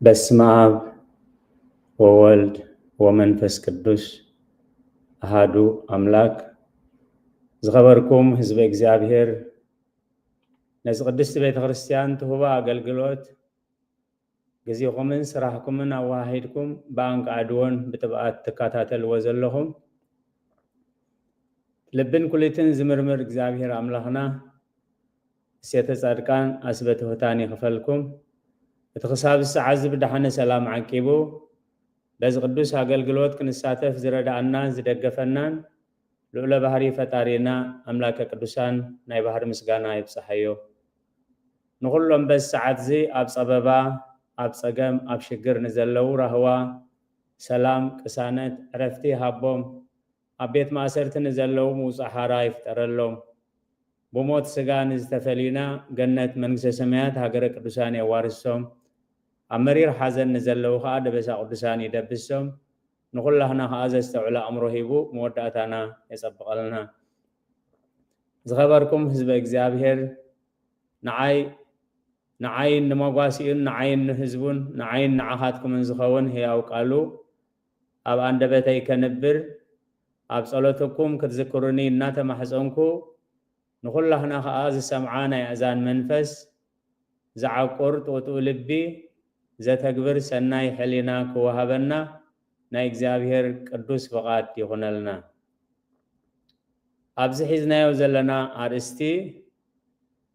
በስመ አብ ወወልድ ወመንፈስ ቅዱስ አሃዱ አምላክ። ዝኸበርኩም ህዝበ እግዚኣብሔር፣ ነዚ ቅድስቲ ቤተ ክርስቲያን ትህቦ ኣገልግሎት ግዜኹምን ስራሕኩምን ኣወሃሂድኩም ብኣንቃዕድዎን ብትብኣት ትከታተልዎ ዘለኹም፣ ልብን ኩሊትን ዝምርምር እግዚኣብሔር ኣምላኽና፣ እሴተ ጻድቃን ኣስበ ትሑታን ይኽፈልኩም። እቲ ክሳብ ሰዓት እዚ ብደሓነ ሰላም ዓቂቡ፣ በዚ ቅዱስ ኣገልግሎት ክንሳተፍ ዝረዳኣናን ዝደገፈናን ልዑለ ባህሪ ፈጣሪና ኣምላከ ቅዱሳን ናይ ባህሪ ምስጋና ይብጽሓዮ። ንኹሎም በዚ ሰዓት እዚ ኣብ ጸበባ፣ ኣብ ጸገም፣ ኣብ ሽግር ንዘለዉ ራህዋ፣ ሰላም፣ ቅሳነት፣ ዕረፍቲ ሃቦም። ኣብ ቤት ማእሰርቲ ንዘለዉ ምውጻእ ሓራ ይፍጠረሎም። ብሞት ስጋ ንዝተፈልዩና ገነት መንግስተ ሰማያት ሃገረ ቅዱሳን የዋርሶም። ኣብ መሪር ሓዘን ንዘለዉ ከኣ ደበሳ ቅዱሳን ይደብሶም። ንኹላህና ከኣ ዘስተውዕል ኣእምሮ ሂቡ መወዳእታና የጸብቐልና። ዝኸበርኩም ህዝበ እግዚኣብሔር፣ ንዓይ ንዓይን ንመጓሲኡን ንዓይን ንህዝቡን ንዓይን ንዓኻትኩምን ዝኸውን ህያው ቃሉ ኣብ ኣንደበተይ ከንብር፣ ኣብ ጸሎትኩም ክትዝክሩኒ እናተማሕጸንኩ፣ ንኹላህና ኸኣ ዝሰምዓ ናይ ኣእዛን መንፈስ፣ ዝዓቁር ጥውጥው ልቢ፣ ዘተግብር ሰናይ ሕሊና ክወሃበና ናይ እግዚኣብሔር ቅዱስ ፍቓድ ይኹነልና። ኣብዚ ሒዝናዮ ዘለና ኣርእስቲ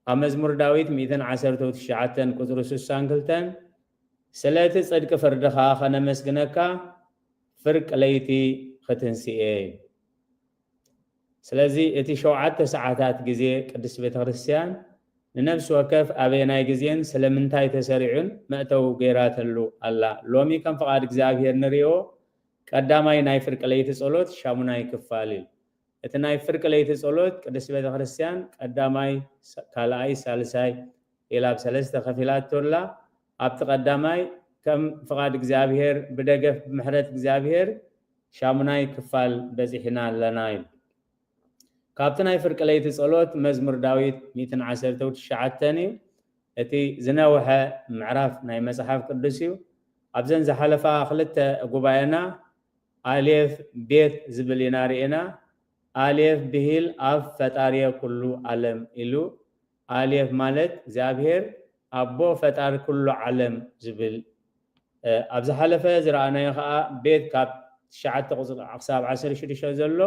ኣብ መዝሙር ዳዊት ሚእትን ዓሰርተው ትሽዓተን ቁጽሪ ስሳን ክልተን፣ "ስለ እቲ ጽድቂ ፍርድኻ ኸነመስግነካ ፍርቂ ለይቲ ኽትንስኤ" እዩ። ስለዚ እቲ ሸውዓተ ሰዓታት ግዜ ቅድስቲ ቤተ ክርስቲያን ንነፍሲ ወከፍ ኣበየናይ ግዜን ስለምንታይ ተሰሪዑን መእተዊ ገይራተሉ ኣላ። ሎሚ ከም ፍቓድ እግዚኣብሔር ንርእዮ ቀዳማይ ናይ ፍርቂ ለይቲ ጸሎት ሻሙናይ ክፋል እዩ። እቲ ናይ ፍርቂ ለይቲ ጸሎት ቅድስቲ ቤተ ክርስቲያን ቀዳማይ፣ ሳ-፣ ካልኣይ፣ ሳልሳይ ኢላ ኣብ ሰለስተ ከፊላቶ ኣላ። ኣብቲ ቀዳማይ ከም ፍቓድ እግዚኣብሔር ብደገፍ ብምሕረት እግዚኣብሔር ሻሙናይ ክፋል በጺሕና ኣለና እዩ። ካብቲ ናይ ፍርቂ ለይቲ ጸሎት መዝሙር ዳዊት ሚእትን ዓሰርተው ትሽዓተን እዩ። እቲ ዝነውሐ ምዕራፍ ናይ መጽሓፍ ቅዱስ እዩ። ኣብዘን ዝሓለፋ ክልተ ጉባኤና ኣሌፍ ቤት ዝብል ኢና ርኢና። ኣሌፍ ብሂል ኣፍ ፈጣሪየ ኩሉ ዓለም ኢሉ። ኣሌፍ ማለት እግዚኣብሔር ኣቦ ፈጣሪ ኩሉ ዓለም ዝብል። እ፣ ኣብ ዝሓለፈ ዝረኣናዮ ኸኣ ቤት ካብ ትሽዓተ ቁጽሪ ክሳብ ዓሰርተ ሽዱሽተ ዘሎ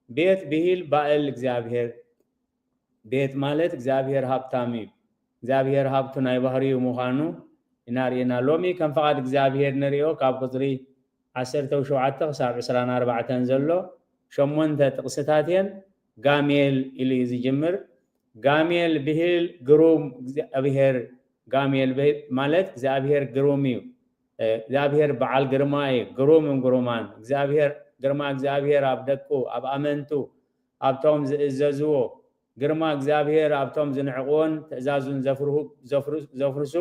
ቤት ብሂል ባእል እግዚኣብሔር። ቤት ማለት እግዚኣብሔር ሃብታም እዩ። እግዚኣብሔር ሃብቱ ናይ ባህሪኡ ምዃኑ ኢና ርኢና። ሎሚ ከም ፍቓድ እግዚኣብሔር ንርእዮ ካብ ቁጽሪ ዓሰርተው ሸውዓተ ክሳብ ዕስራን ኣርባዕተን ዘሎ ሸሞንተ ጥቕስታት እየን። ጋሜል ኢሉ እዩ ዝጅምር። ጋሜል ብሂል ግሩም እግዚኣብሔር፣ ጋሜል ብሂል ማለት እግዚኣብሔር ግሩም እዩ። እ፣ እግዚኣብሔር በዓል ግርማ እዩ፣ ግሩም እም ግሩማን። እግዚኣብሔር፣ ግርማ እግዚኣብሔር ኣብ ደቁ፣ ኣብ ኣመንቱ፣ ኣብቶም ዝእዘዝዎ፣ ግርማ እግዚኣብሔር ኣብቶም ዝንዕቕዎን ትእዛዙን ዘፍርሁ-፣ ዘፍሩ-፣ ዘፍርሱ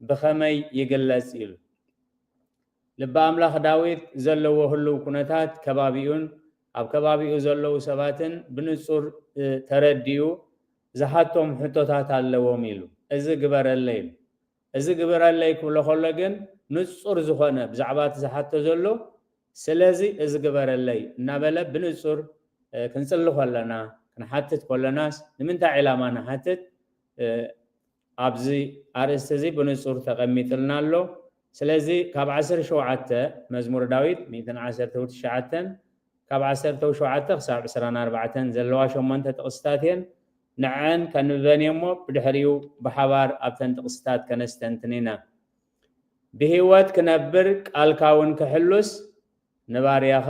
ብኸመይ ይግለጽ ኢሉ። ልበ ኣምላኽ ዳዊት ዘለዎ ህሉው ኩነታት ከባቢኡን ኣብ ከባቢኡ ዘለዉ ሰባትን ብንጹር፣ እ፣ ተረዲኡ፣ ዝሓቶም ሕቶታት ኣለዎም ኢሉ። "እዚ ግበረለይ" ኢሉ። "እዚ ግበረለይ" ክብሎ ከሎ ግን ንጹር ዝኾነ ብዛዕባ እቲ ዝሓቶ ዘሎ፣ "ስለዚ እዚ ግበረለይ" እናበለ ብንጹር፣ እ፣ ክንጽሊ ከለና፣ ክንሓትት ከለናስ ንምንታይ ዕላማ ንሓትት? እ፣ ኣብዚ ኣርእስቲ እዚ ብንጹር ተቐሚጥልና ኣሎ። ስለዚ ካብ ዓሰርተ ሸውዓተ መዝሙር ዳዊት ሚእትን ዓሰርተው ትሽዓተን ካብ ዓሰርተው ሸውዓተ ክሳብ ዕስራን ኣርባዕተን ዘለዋ ሸሞንተ ጥቕስታት እየን። ንዐን ከንብበን እየ እሞ ብድሕሪኡ ብሓባር ኣብተን ጥቕስታት ከነስተንትን ኢና። "ብህይወት ክነብር ቃልካ እውን ክሕሉስ ንባርያኻ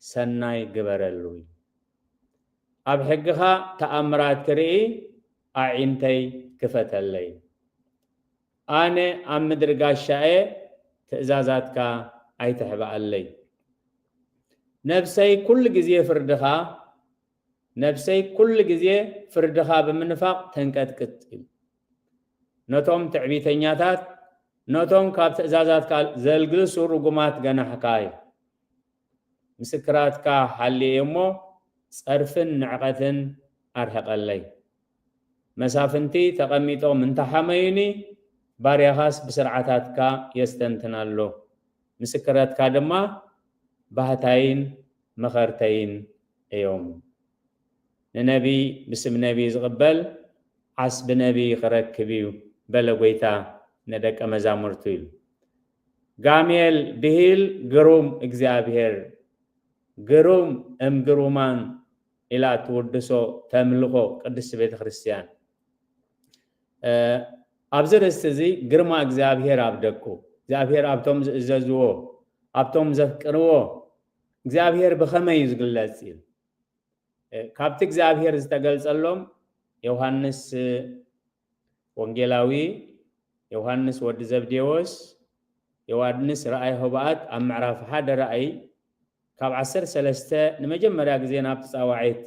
ሰናይ ግበረሉ። ኣብ ሕግኻ ተኣምራት ክርኢ ኣዒንተይ ክፈተለይ። ኣነ ኣብ ምድሪ ጋሻ እየ፣ ትእዛዛትካ ኣይትሕብኣለይ። ነፍሰይ ኩሉ ግዜ ፍርድኻ ነፍሰይ ኩሉ ግዜ ፍርድኻ ብምንፋቕ ተንቀጥቅጥ እዩ። ነቶም ትዕቢተኛታት፣ ነቶም ካብ ትእዛዛትካ ዘልግሱ ርጉማት ገናሕካ እዩ። ምስክራትካ ሓልየ እሞ ጸርፍን ንዕቐትን ኣርሕቐለይ። መሳፍንቲ ተቐሚጦም እንተሓመዩኒ፣ ባርያኻስ ብስርዓታትካ የስተንትን ኣሎ። ምስክራትካ ድማ ባህታይን መኸርተይን እዮም። ንነቢይ ብስም ነቢይ ዝቕበል ዓስቢ ነቢይ ክረክብ እዩ በለ ጎይታ ንደቀ መዛሙርቱ ኢሉ። ጋምኤል ብሂል ግሩም እግዚኣብሔር፣ ግሩም እም ግሩማን ኢላ ትውድሶ ተምልኾ ቅድስቲ ቤተ ክርስቲያን። ኣብዚ ርእስቲ እዚ ግርማ እግዚኣብሔር ኣብ ደቁ፣ እግዚኣብሔር ኣብቶም ዝእዘዝዎ፣ ኣብቶም ዘፍቅርዎ እግዚኣብሔር ብኸመይ እዩ ዝግለጽ እዩ? ካብቲ እግዚኣብሔር ዝተገልጸሎም ዮሃንስ ወንጌላዊ፣ ዮሃንስ ወዲ ዘብዴዎስ፣ ዮሃንስ ረኣይ ሆብኣት ኣብ ምዕራፍ ሓደ ረኣይ ካብ ዓሰርተ ሰለስተ ንመጀመርያ ግዜ ናብቲ ጻዋዒት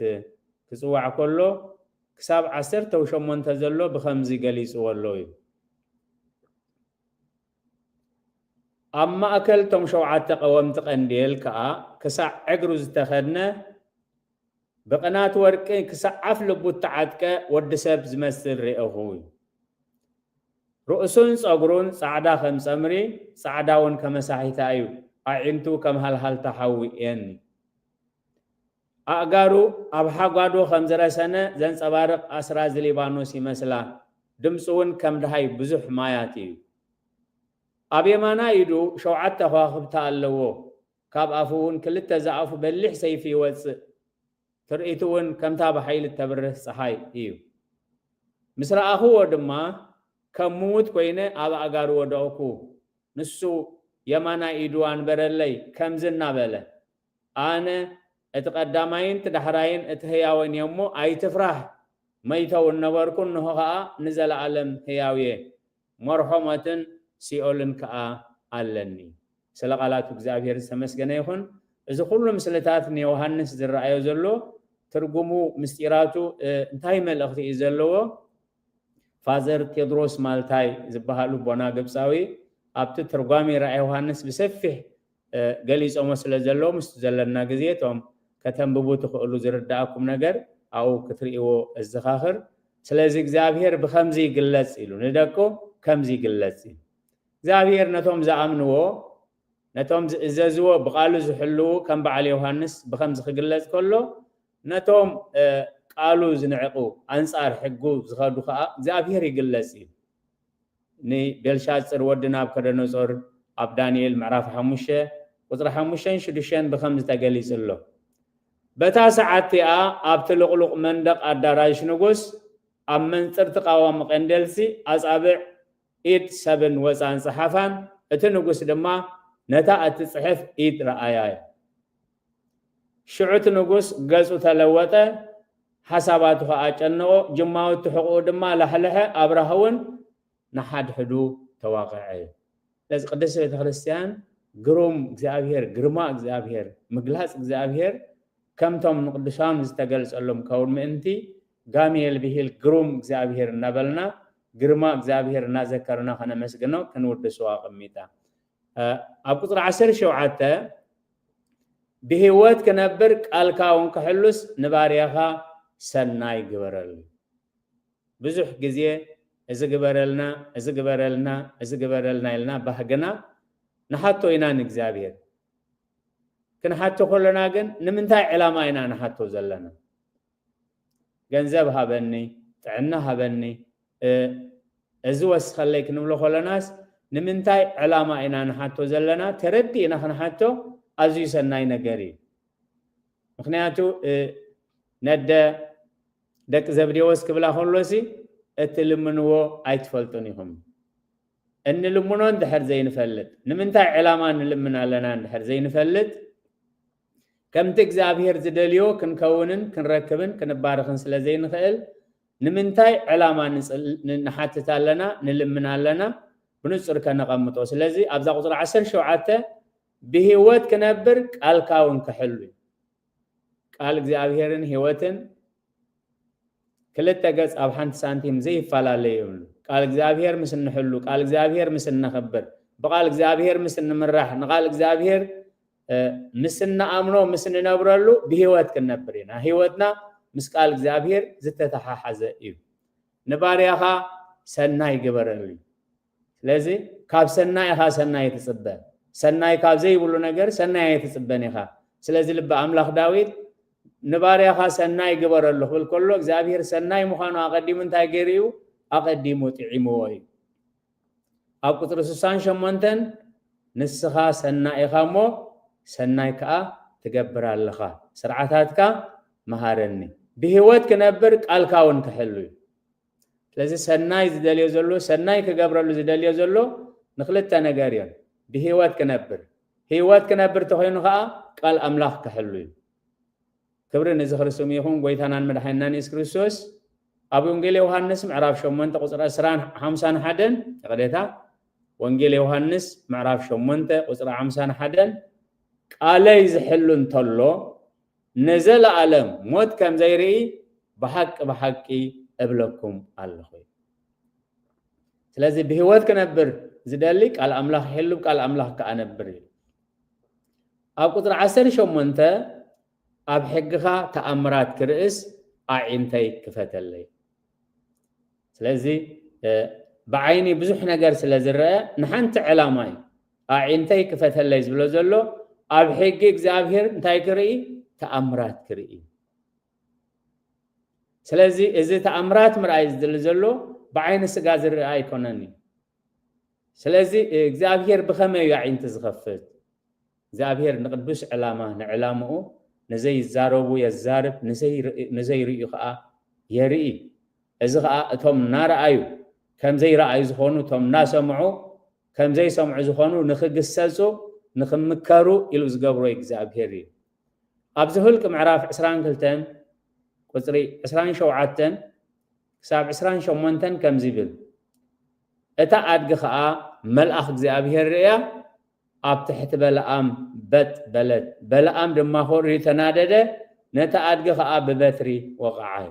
ክጽዋዕ ከሎ ክሳብ ዓሰርተ ሸሞንተ ዘሎ ብኸምዚ ገሊጽዎ ኣሎ እዩ። ኣብ ማእከል ቶም ሸውዓተ ቀወምቲ ቀንዴል ከኣ ክሳዕ እግሩ ዝተኸድነ ብቕናት ወርቂ ክሳዕ ኣፍ ልቡ እተዓጥቀ ወዲ ሰብ ዝመስል ርኤኹ። ርእሱን ጸጉሩን ጻዕዳ ከም ጸምሪ፣ ጻዕዳ እውን ከመሳሒታ እዩ። ኣዒንቱ ከም ሃልሃልታ ሓዊ እየን። ኣእጋሩ ኣብ ሓጓዶ ከም ዝረሰነ ዘንጸባርቕ ኣስራዚ ሊባኖስ ይመስላ። ድምፁ እውን ከም ድሃይ ብዙሕ ማያት እዩ። ኣብ የማናይ ኢዱ ሸውዓተ ከዋኽብቲ ኣለዎ። ካብ ኣፉ እውን ክልተ ዝኣፉ በሊሕ ሰይፊ ይወጽእ። ትርኢቱ እውን ከምታ ብሓይሊ እተብርህ ጸሓይ እዩ። ምስ ረኣኽዎ ድማ ከም ምዉት ኮይነ ኣብ ኣእጋሩ ወደቕኩ። ንሱ የማናይ ኢዱ ኣንበረለይ፣ ከምዚ እናበለ፣ ኣነ እቲ ቀዳማይን እቲ ዳሕራይን እቲ ህያውን እየ እሞ ኣይትፍራህ። መይተ እውን ነበርኩ፣ እንሆ ኸኣ ንዘለኣለም ህያው እየ። መርሖ ሞትን ሲኦልን ከኣ ኣለኒ። ስለ ቃላቱ እግዚኣብሔር ዝተመስገነ ይኹን። እዚ ኩሉ ምስልታት ንዮሃንስ ዝረኣዮ ዘሎ ትርጉሙ፣ ምስጢራቱ፣ እ፣ እንታይ መልእኽቲ እዩ ዘለዎ? ፋዘር ቴድሮስ ማልታይ ዝበሃሉ ቦና ግብፃዊ ኣብቲ ትርጓሜ ራእይ ዮሃንስ ብሰፊሕ፣ እ፣ ገሊፆሞ ስለ ዘለዉ፣ ምስቲ ዘለና ግዜ እቶም ከተንብቡ ትኽእሉ ዝርዳእኩም ነገር ኣብኡ ክትርእይዎ እዘኻኽር። ስለዚ እግዚኣብሔር ብኸምዚ ይግለጽ ኢሉ ንደቁ ከምዚ ይግለጽ እዩ። እግዚኣብሔር ነቶም ዝኣምንዎ፣ ነቶም ዝእዘዝዎ፣ ብቓሉ ዝሕልዉ ከም በዓል ዮሃንስ ብኸምዚ ክግለጽ ከሎ፣ ነቶም፣ እ፣ ቃሉ ዝንዕቑ፣ ኣንጻር ሕጉ ዝኸዱ ኸኣ እግዚኣብሔር ይግለጽ እዩ። ንቤልሻጽር ወዲ ናቡከደነጾር ኣብ ዳንኤል ምዕራፍ ሓሙሽተ ቁጽሪ ሓሙሽተን ሽዱሽተን ብኸምዚ ተገሊጹ ኣሎ። በታ ሰዓት እቲኣ ኣብቲ ልቕሉቕ መንደቕ ኣዳራሽ ንጉስ ኣብ መንጽርቲ ቃዋሚ ቀንዴልሲ ኣጻብዕ ኢድ ሰብን ወጻን ጸሓፋን፣ እቲ ንጉስ ድማ ነታ እትጽሕፍ ኢድ ረኣያ። ሽዑ እቲ ንጉስ ገጹ ተለወጠ፣ ሓሳባቱ ኸኣ ጨነቖ፣ ጅማውቲ ሕቑኡ ድማ ላሕልሐ፣ ኣብራህ እውን ንሓድሕዱ ተዋቕዐ። ስለዚ ቅድስቲ ቤተ ክርስቲያን ግሩም እግዚኣብሔር፣ ግርማ እግዚኣብሔር፣ ምግላጽ እግዚኣብሔር ከምቶም ንቅዱሳን ዝተገልጸሎም ከውን ምእንቲ ጋምኤል ብሂል ግሩም እግዚኣብሔር እናበልና ግርማ እግዚኣብሔር እናዘከርና ከነመስግኖ ክንውድሶ ኣቐሚጣ። እ፣ ኣብ ቁጽሪ ዓሰርተ ሸውዓተ ብህይወት ክነብር ቃልካ እውን ክሕሉስ ንባርያኻ ሰናይ ግበረሉ። ብዙሕ ግዜ እዚ ግበረልና፣ እዚ ግበረልና፣ እዚ ግበረልና ኢልና ባህግና ንሓቶ ኢና ንእግዚኣብሔር። ክንሓቶ ከሎና ግን ንምንታይ ዕላማ ኢና ንሓቶ ዘለና? ገንዘብ ሃበኒ፣ ጥዕና ሃበኒ፣ እ፣ እዚ ወስኸለይ ክንብሎ ከለናስ ንምንታይ ዕላማ ኢና ንሓቶ ዘለና? ተረዲእና ክንሓቶ ኣዝዩ ሰናይ ነገር እዩ። ምኽንያቱ፣ እ፣ ነደ ደቂ ዘብዴዎስ ክብላ ከሎሲ፣ እትልምንዎ ኣይትፈልጡን ኢኹም። እንልምኖ እንድሕር ዘይንፈልጥ፣ ንምንታይ ዕላማ ንልምን ኣለና እንድሕር ዘይንፈልጥ፣ ከምቲ እግዚኣብሔር ዝደልዮ ክንከውንን ክንረክብን ክንባረኽን ስለ ዘይንኽእል፣ ንምንታይ ዕላማ ንጽል-፣ ን-፣ ንሓትት ኣለና፣ ንልምን ኣለና፣ ብንጹር ከነቐምጦ። ስለዚ ኣብዛ ቁጽሪ ዓሰርተ ሸውዓተ ብህይወት ክነብር ቃልካ እውን ክሕሉ እዩ። ቃል እግዚኣብሔርን ህይወትን ክልተ ገጽ ኣብ ሓንቲ ሳንቲም ዘይፈላለዩ እዮም። ቃል እግዚኣብሔር ምስ እንሕሉ፣ ቃል እግዚኣብሔር ምስ እነኽብር፣ ብቃል እግዚኣብሔር ምስ እንምራሕ፣ ንቃል እግዚኣብሔር ምስ እንኣምኖ፣ ምስ እንነብረሉ ብህይወት ክንነብር ኢና። ህይወትና ምስ ቃል እግዚኣብሔር ዝተተሓሓዘ እዩ። ንባርያኻ ሰናይ ግበረሉ። ስለዚ ካብ ሰናይ ኢኻ ሰናይ ትጽበ። ሰናይ ካብ ዘይብሉ ነገር ሰናይ ኣይትጽበን ኢኻ። ስለዚ ልቢ ኣምላኽ ዳዊት ንባርያኻ ሰናይ ግበረሉ ክብል ከሎ እግዚኣብሔር ሰናይ ምዃኑ ኣቐዲሙ እንታይ ገይሩ እዩ? ኣቐዲሙ ጥዒምዎ እዩ። ኣብ ቁጽሪ ስሳን ሸሞንተን ንስኻ ሰናይ ኢኻ እሞ ሰናይ ከኣ ትገብር ኣለኻ። ስርዓታትካ መሃረኒ። ብህይወት ክነብር ቃልካ እውን ክሕሉ እዩ። ስለዚ ሰናይ ዝደልዮ ዘሎ፣ ሰናይ ክገብረሉ ዝደልዮ ዘሎ ንክልተ ነገር እዮም። ብህይወት ክነብር፣ ህይወት ክነብር ተኾይኑ ከዓ ቃል ኣምላኽ ክሕሉ እዩ። ክብሪ ንዝኽሪ ስሙ ይኹን። ጎይታናን መድሓኒናን የሱስ ክርስቶስ ኣብ ወንጌል ዮሃንስ ምዕራፍ ሸሞንተ ቁፅሪ ዕስራን ሓምሳን ሓደን፣ ይቕሬታ፣ ወንጌል ዮሃንስ ምዕራፍ ሸሞንተ ቁፅሪ ሓምሳን ሓደን፣ ቃለይ ዝሕሉ እንተሎ ንዘለኣለም ሞት ከም ዘይርኢ ብሓቂ ብሓቂ እብለኩም ኣለኹ። ስለዚ ብህይወት ክነብር ዝደሊ ቃል ኣምላኽ ይሕሉ፣ ቃል ኣምላኽ ከኣ ነብር እዩ። ኣብ ቁፅሪ ዓሰርተ ሸሞንተ ኣብ ሕግኻ ተኣምራት ክርእስ ኣዒንተይ ክፈተለይ። ስለዚ ብዓይኒ ብዙሕ ነገር ስለ ዝረአ ንሓንቲ ዕላማ እዩ። ኣዒንተይ ክፈተለይ ዝብሎ ዘሎ ኣብ ሕጊ እግዚኣብሔር እንታይ ክርኢ? ተኣምራት ክርኢ። ስለዚ እዚ ተኣምራት ምርኣይ ዝደሊ ዘሎ ብዓይኒ ስጋ ዝረአ ኣይኮነን እዩ። ስለዚ እግዚኣብሔር ብኸመይ እዩ ኣዒንቲ ዝኸፍት? እግዚኣብሔር ንቅዱስ ዕላማ፣ ንዕላምኡ ንዘይዛረቡ የዛርብ፣ ንዘይርእዩ ከዓ የርኢ። እዚ ከዓ እቶም እናረኣዩ ከም ዘይረኣዩ ዝኾኑ፣ እቶም እናሰምዑ ከም ዘይሰምዑ ዝኾኑ ንክግሰጹ፣ ንክምከሩ ኢሉ ዝገብሮ እግዚኣብሔር እዩ። ኣብዚ ሁልቂ ምዕራፍ ዕስራን ክልተን ቁፅሪ ዕስራን ሸውዓተን ክሳብ ዕስራን ሸሞንተን ከምዚ ይብል፣ እታ ኣድጊ ከዓ መልኣኽ እግዚኣብሔር ርእያ ኣብ ትሕቲ በለኣም በጥ በለት። በለኣም ድማ ኮርዩ ተናደደ፣ ነቲ ኣድጊ ከዓ ብበትሪ ወቕዓዮ።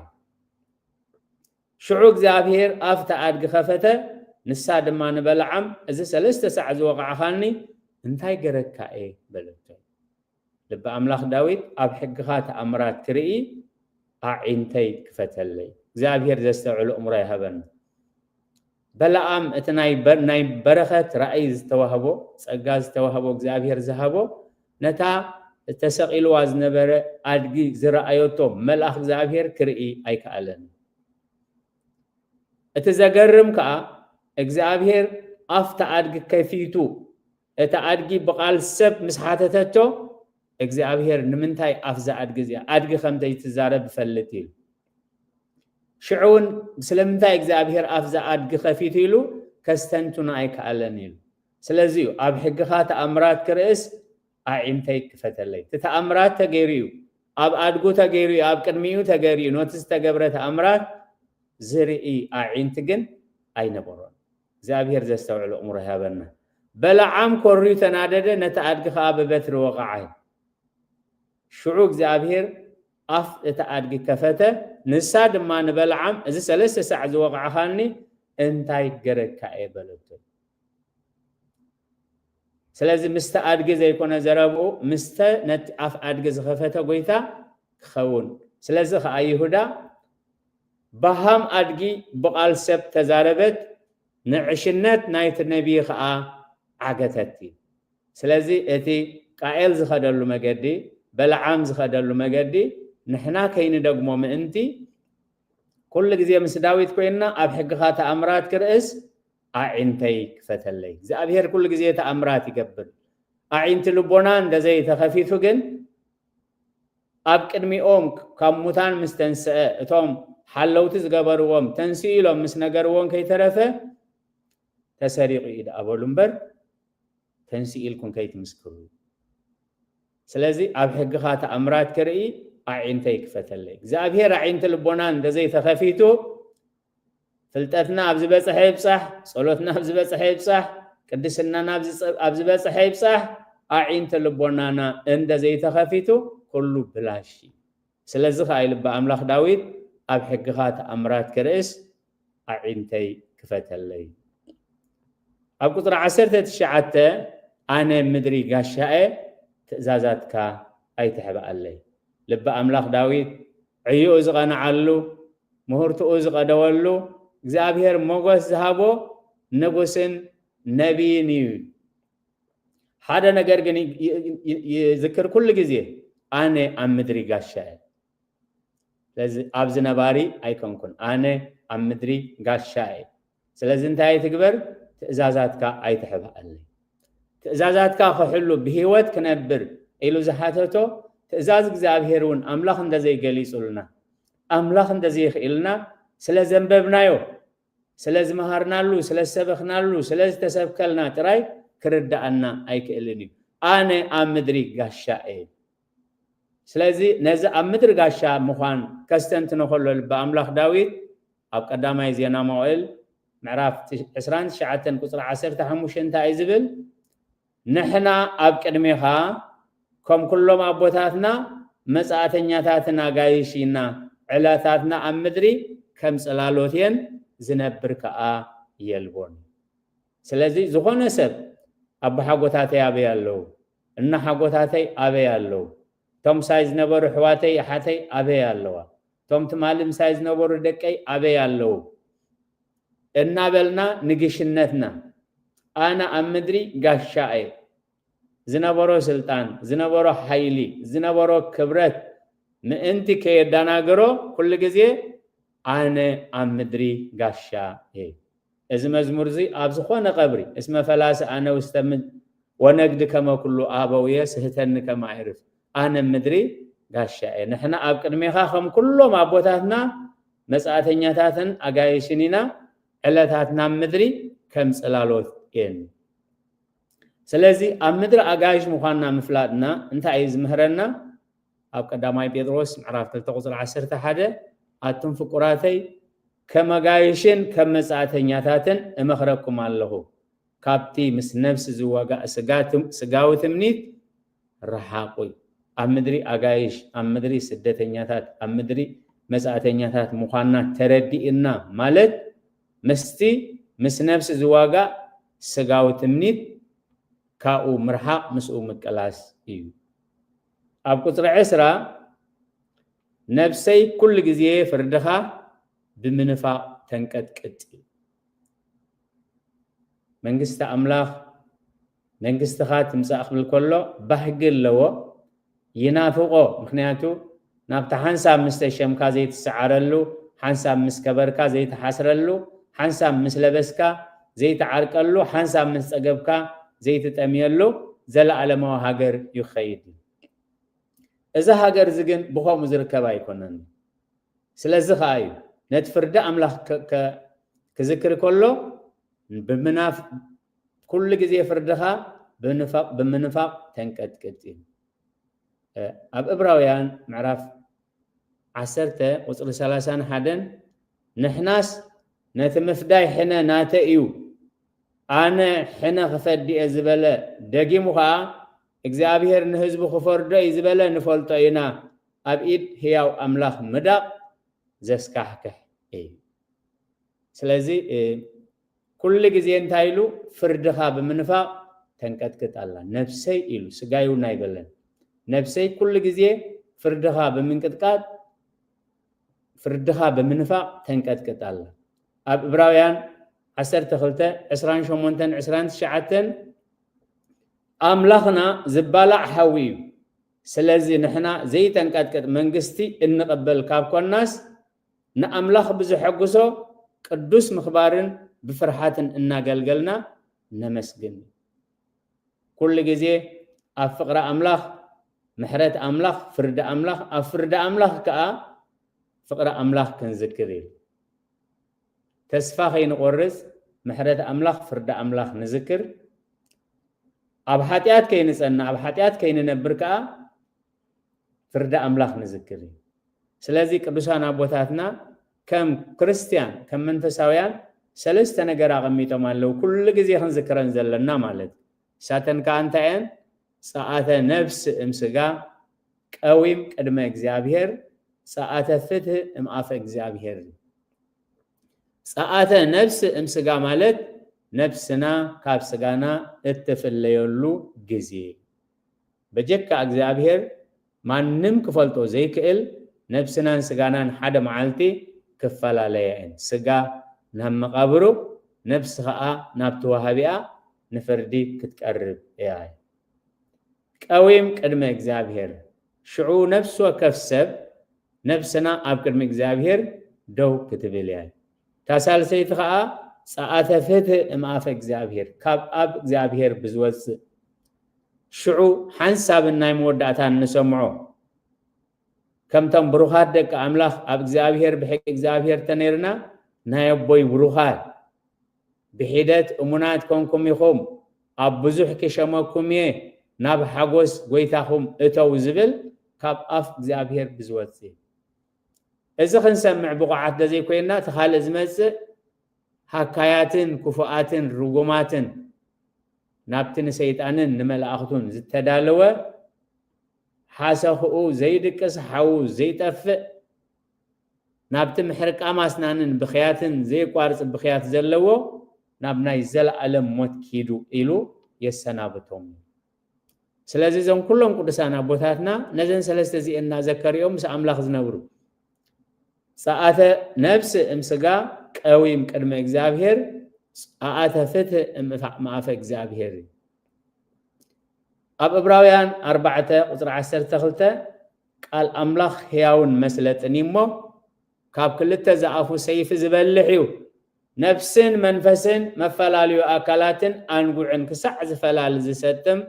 ሽዑ እግዚኣብሔር ኣፍታ ኣድጊ ከፈተ፣ ንሳ ድማ ንበለዓም፣ እዚ ሰለስተ ሳዕ ዝወቕዕኻኒ እንታይ ገረካ እየ? በለቶ። ልቢ ኣምላኽ ዳዊት ኣብ ሕግኻ ተኣምራት ክርኢ ኣዒንተይ ክፈተለይ። እግዚኣብሔር ዘስተውዕል እምሮ ይሃበና። በለዓም እቲ ናይ በ-፣ ናይ በረኸት ራእይ ዝተዋህቦ፣ ጸጋ ዝተዋህቦ እግዚኣብሔር ዝሃቦ፣ ነታ ተሰቒልዋ ዝነበረ ኣድጊ ዝረኣየቶ መልኣኽ እግዚኣብሔር ክርኢ ኣይከኣለን። እቲ ዘገርም ከኣ እግዚኣብሔር ኣፍታ ኣድጊ ከፊቱ፣ እታ ኣድጊ ብቓል ሰብ ምስ ሓተተቶ፣ እግዚኣብሔር ንምንታይ ኣፍ እዛ ኣድጊ እዚኣ፣ ኣድጊ ከም ዘይትዛረብ እፈልጥ ኢሉ። ሽዑ እውን ስለምንታይ እግዚኣብሔር ኣፍ እዛ ኣድጊ ከፊቱ ኢሉ ከስተንትኖ ኣይከኣለን ኢሉ። ስለዚ እዩ ኣብ ሕግኻ ተኣምራት ክርእስ ኣዒንተይ ክፈተለይ። እቲ ተኣምራት ተገይሩ እዩ፣ ኣብ ኣድጉ ተገይሩ እዩ፣ ኣብ ቅድሚኡ ተገይሩ እዩ። ነቲ ዝተገብረ ተኣምራት ዝርኢ ኣዒንቲ ግን ኣይነበሮን። እግዚኣብሔር ዘስተውዕል ኣእምሮ ይሃበና። በለዓም ኮርዩ ተናደደ፣ ነቲ ኣድጊ ኸዓ ብበትሪ ወቕዓዮ። ሽዑ እግዚኣብሔር ኣፍ እቲ ኣድጊ ከፈተ፣ ንሳ ድማ ንበለዓም፣ እዚ ሰለስተ ሳዕ ዝወቕዕኻኒ እንታይ ገረካ እየ? በለቶ። ስለዚ ምስቲ ኣድጊ ዘይኮነ ዘረብኡ፣ ምስተ ነቲ ኣፍ ኣድጊ ዝኸፈተ ጎይታ ክኸውን። ስለዚ ኸዓ ይሁዳ፣ በሃም ኣድጊ ብቓል ሰብ ተዛረበት፣ ንዕሽነት ናይቲ ነቢይ ኸዓ ዓገተት። ስለዚ እቲ ቃኤል ዝኸደሉ መገዲ፣ በለዓም ዝኸደሉ መገዲ ንሕና ከይንደግሞ ምእንቲ፣ ኩሉ ግዜ ምስ ዳዊት ኮይንና ኣብ ሕግኻ ተኣምራት ክርእስ ኣዒንተይ ክፈተለይ። እግዚኣብሔር ኩሉ ግዜ ተኣምራት ይገብር። ኣዒንቲ ልቦና እንደዘይተኸፊቱ ግን ኣብ ቅድሚኦም ካብ ሙታን ምስ ተንስአ፣ እቶም ሓለውቲ ዝገበርዎም ተንስኡ ኢሎም ምስ ነገርዎም ከይተረፈ፣ ተሰሪቑ እዩ ደኣ በሉ እምበር፣ ተንስኡ ኢልኩም ከይትምስክሩ። ስለዚ ኣብ ሕግኻ ተኣምራት ክርኢ ኣዒንተይ ክፈተለይ። እግዚኣብሔር ኣዒንቲ ልቦና እንደዘይተኸፊቱ፣ ፍልጠትና ኣብ ዝበጽሐ ይብጻሕ፣ ጸሎትና ኣብ ዝበጽሐ ይብጻሕ፣ ቅድስናና ኣብ ዝጸ-፣ ኣብ ዝበጽሐ ይብጻሕ፣ ኣዒንቲ ልቦናና እንደ ዘይተኸፊቱ ኩሉ ብላሽ እዩ። ስለዚ ኸኣ ይልቢ ኣምላኽ ዳዊት፣ ኣብ ሕግኻ ተኣምራት ክርእስ ኣዒንተይ ክፈተለይ። ኣብ ቁጽሪ ዓሰርተ ትሽዓተ ኣነ ምድሪ ጋሻ እየ፣ ትእዛዛትካ ኣይትሕብኣለይ። ልቢ ኣምላኽ ዳዊት ዕዮኡ ዝቐንዓሉ፣ ምህርትኡ ዝቐደወሉ፣ እግዚኣብሔር ሞገስ ዝሃቦ ንጉስን ነቢይን እዩ። ሓደ ነገር ግን ይ- ይ- ይ- ይዝክር ኩሉ ግዜ፣ ኣነ ኣብ ምድሪ ጋሻ እየ። ስለዚ ኣብዚ ነባሪ ኣይኮንኩን፣ ኣነ ኣብ ምድሪ ጋሻ እየ። ስለዚ እንታይ ትግበር? ትእዛዛትካ ኣይትሕብኣለይ። ትእዛዛትካ ክሕሉ ብህይወት ክነብር ኢሉ ዝሓተቶ ትእዛዝ እግዚኣብሔር እውን ኣምላኽ እንተዘይገሊጹልና፣ ኣምላኽ እንተዘይኽኢልና፣ ስለ ዘንበብናዮ፣ ስለ ዝመሃርናሉ፣ ስለ ዝሰበኽናሉ፣ ስለ ዝተሰብከልና ጥራይ ክርድኣና ኣይክእልን እዩ። ኣነ ኣብ ምድሪ ጋሻ እየ። ስለዚ ነዚ ኣብ ምድሪ ጋሻ ምዃን ከስተንትኖ ከሎ ልቢ ኣምላኽ ዳዊት ኣብ ቀዳማይ ዜና መዋእል ምዕራፍ ዕስራን ትሽዓተን ቁጽሪ ዓሰርተ ሓሙሽተ እንታይ እዩ ዝብል? ንሕና ኣብ ቅድሜኻ ከም ኩሎም ኣቦታትና መጻእተኛታትን ኣጋይሽ ኢና፣ ዕለታትና ኣብ ምድሪ ከም ጽላሎት እየን፣ ዝነብር ከኣ የልቦን። ስለዚ ዝኾነ ሰብ ኣቦሓጎታተይ ኣበይ ኣለዉ? እናሓጎታተይ ኣበይ ኣለዉ? እቶም ምሳይ ዝነበሩ ኣሕዋተይ ኣሓተይ ኣበይ ኣለዋ? እቶም ትማሊ ምሳይ ዝነበሩ ደቀይ ኣበይ ኣለዉ? እናበልና ንግሽነትና ኣነ ኣብ ምድሪ ጋሻ እየ። ዝነበሮ ስልጣን፣ ዝነበሮ ሓይሊ፣ ዝነበሮ ክብረት ምእንቲ ከየዳናግሮ ኩሉ ግዜ ኣነ ኣብ ምድሪ ጋሻ እየ። እዚ መዝሙር እዚ ኣብ ዝኾነ ቀብሪ እስመ ፈላሲ ኣነ ውስተ ምድር ወነግድ ከመ ኩሉ ኣበውየ ስህተኒ ከመ ኣይርፍ ኣነ ምድሪ ጋሻ እየ። ንሕና ኣብ ቅድሜኻ ከም ኩሎም ኣቦታትና መጻእተኛታትን ኣጋይሽን ኢና፣ ዕለታትና ኣብ ምድሪ ከም ጽላሎት እየን። ስለዚ ኣብ ምድሪ ኣጋይሽ ምዃንና ምፍላጥና እንታይ እዩ ዝምህረና? ኣብ ቀዳማይ ጴጥሮስ ምዕራፍ ክልተ ቁጽሪ ዓሰርተ ሓደ ኣቱም ፍቁራተይ ከም ኣጋይሽን ከም መጻእተኛታትን እመኽረኩም ኣለኹ፣ ካብቲ ምስ ነፍሲ ዝዋጋእ ስጋ ትም- ስጋዊ ትምኒት ረሓቑ እዩ። ኣብ ምድሪ ኣጋይሽ፣ ኣብ ምድሪ ስደተኛታት፣ ኣብ ምድሪ መጻእተኛታት ምዃንና ተረዲእና ማለት ምስቲ ምስ ነፍሲ ዝዋጋእ ስጋዊ ትምኒት ካብኡ ምርሓቕ ምስኡ ምቅላስ እዩ። ኣብ ቁጽሪ ዕስራ ነብሰይ ኩሉ ግዜ ፍርድኻ ብምንፋቕ ተንቀጥቅጥ እዩ። መንግስቲ ኣምላኽ መንግስትኻ ትምጻእ ክብል ከሎ ባህጊ ኣለዎ፣ ይናፍቖ። ምኽንያቱ ናብቲ ሓንሳብ ምስ ተሸምካ ዘይትሰዓረሉ፣ ሓንሳብ ምስ ከበርካ ዘይትሓስረሉ፣ ሓንሳብ ምስ ለበስካ ዘይትዓርቀሉ፣ ሓንሳብ ምስ ጸገብካ ዘይትጠምየሉ ዘለኣለማዊ ሃገር እዩ ክኸይድ። እዚ ሃገር እዚ ግን ብኸምኡ ዝርከብ ኣይኮነን። ስለዚ ኸዓ እዩ ነቲ ፍርዲ ኣምላኽ ከ- ከ- ክዝክር ከሎ ብምናፍ ኩሉ ግዜ ፍርድኻ ብምንፋቕ ብምንፋቕ ተንቀጥቅጥ እዩ። ኣብ እብራውያን ምዕራፍ ዓሰርተ ቁጽሪ ሰላሳን ሓደን ንሕናስ ነቲ ምፍዳይ ሕነ ናተ እዩ፣ ኣነ ሕነ ክፈዲ እየ ዝበለ፣ ደጊሙ ኸዓ እግዚኣብሔር ንህዝቡ ክፈርዶ እዩ ዝበለ ንፈልጦ ኢና፣ ኣብ ኢድ ህያው ኣምላኽ ምዳቕ ዘስካሕክሕ እዩ። ስለዚ ኩሉ ግዜ እንታይ ኢሉ? ፍርድኻ ብምንፋቕ ተንቀጥቅጥ ኣላ ነብሰይ ኢሉ፣ ስጋይ እውን ኣይበለን። ነብሰይ ኩሉ ግዜ ፍርድኻ ብምንቅጥቃጥ ፍርድኻ ብምንፋቕ ተንቀጥቅጥ ኣላ። ኣብ እብራውያን ዓሰርተ ክልተ ዕስራን ሸሞንተን ዕስራን ትሽዓተን ኣምላኽና ዝባላዕ ሓዊ እዩ። ስለዚ ንሕና ዘይተንቀጥቅጥ መንግስቲ እንቕበል ካብ ኮናስ ንኣምላኽ ብዝሐጉሶ ቅዱስ ምኽባርን ብፍርሓትን እናገልገልና ነመስግን። ኩሉ ግዜ ኣብ ፍቕሪ ኣምላኽ፣ ምሕረት ኣምላኽ፣ ፍርዲ ኣምላኽ፣ ኣብ ፍርዲ ኣምላኽ ከኣ ፍቕሪ ኣምላኽ ክንዝክር እዩ። ተስፋ ከይንቆርጽ ምሕረት ኣምላኽ፣ ፍርዲ ኣምላኽ ንዝክር። ኣብ ሓጢኣት ከይንጸና፣ ኣብ ሓጢኣት ከይንነብር ከኣ ፍርዲ ኣምላኽ ንዝክር እዩ። ስለዚ ቅዱሳን ኣቦታትና ከም ክርስትያን፣ ከም መንፈሳውያን ሰለስተ ነገር ኣቐሚጦም ኣለዉ። ኩሉ ግዜ ክንዝክረን ዘለና ማለት እዩ። እሳተን ከኣ እንታይ እየን? ጸኣተ ነፍስ እም ስጋ ቀዊም ቅድመ እግዚኣብሔር ጸኣተ ፍትህ እምኣፈ እግዚኣብሔር። ጸኣተ ነፍስ እምስጋ ማለት ነፍስና ካብ ስጋና እትፍለየሉ ግዜ። በጀካ እግዚኣብሔር ማንም ክፈልጦ ዘይክእል ነፍስናን ስጋናን ሓደ መዓልቲ ክፈላለያ እየን። ስጋ ናብ መቓብሩ፣ ነፍሲ ኸኣ ናብ ተዋሃቢኣ ንፍርዲ ክትቀርብ እያ። ቀዊም ቅድመ እግዚኣብሔር። ሽዑ ነፍሲ ወከፍ ሰብ ነፍስና ኣብ ቅድሚ እግዚኣብሔር ደው ክትብል እያ። እታ ሳልሰይቲ ኸኣ ጸኣተ ፍትህ እምኣፈ እግዚኣብሔር፣ ካብ ኣብ እግዚኣብሔር ብዝወጽእ። ሽዑ ሓንሳብን ናይ መወዳእታን ንሰምዖ። ከምቶም ብሩኻት ደቂ ኣምላኽ ኣብ እግዚኣብሔር ብሕጊ እግዚኣብሔር ተነይርና ናይ ኣቦይ ብሩኻት ብሒደት እሙናት ኮንኩም ኢኹም፣ ኣብ ብዙሕ ክሸመኩም እየ፣ ናብ ሓጎስ ጎይታኹም እተው ዝብል ካብ ኣፍ እግዚኣብሔር ብዝወጽእ። እዚ ክንሰምዕ ብቑዓት ዶ ዘይኮይንና፣ እቲ ካልእ ዝመጽእ ሃካያትን ክፉኣትን ርጉማትን ናብቲ ንሰይጣንን ንመላእኽቱን ዝተዳለወ ሓሰኽኡ ዘይድቅስ ሓዉ ዘይጠፍእ ናብቲ ምሕርቃም ኣስናንን ብኽያትን ዘየቋርጽ ብኽያት ዘለዎ ናብ ናይ ዘለኣለም ሞት ኪዱ ኢሉ የሰናብቶም። ስለዚ እዞም ኩሎም ቅዱሳን ኣቦታትና ነዘን ሰለስተ እዚኤን እናዘከሩ እዮም ምስ ኣምላኽ ዝነብሩ። ጸኣተ ነፍስ እምስጋ ቀዊም ቅድመ እግዚኣብሔር፣ ጸኣተ ፍትህ እምእፋ-፣ እምኣፈ እግዚኣብሔር እዩ። ኣብ ዕብራውያን ኣርባዕተ ቁጽሪ ዓሰርተ ክልተ ቃል ኣምላኽ ሕያውን መስለጥን እዩ እሞ፣ ካብ ክልተ ዝኣፉ ሰይፊ ዝበልሕ እዩ፣ ነፍስን መንፈስን መፈላለዩ ኣካላትን ኣንጉዕን ክሳዕ ዝፈላሊ ዝሰጥም፣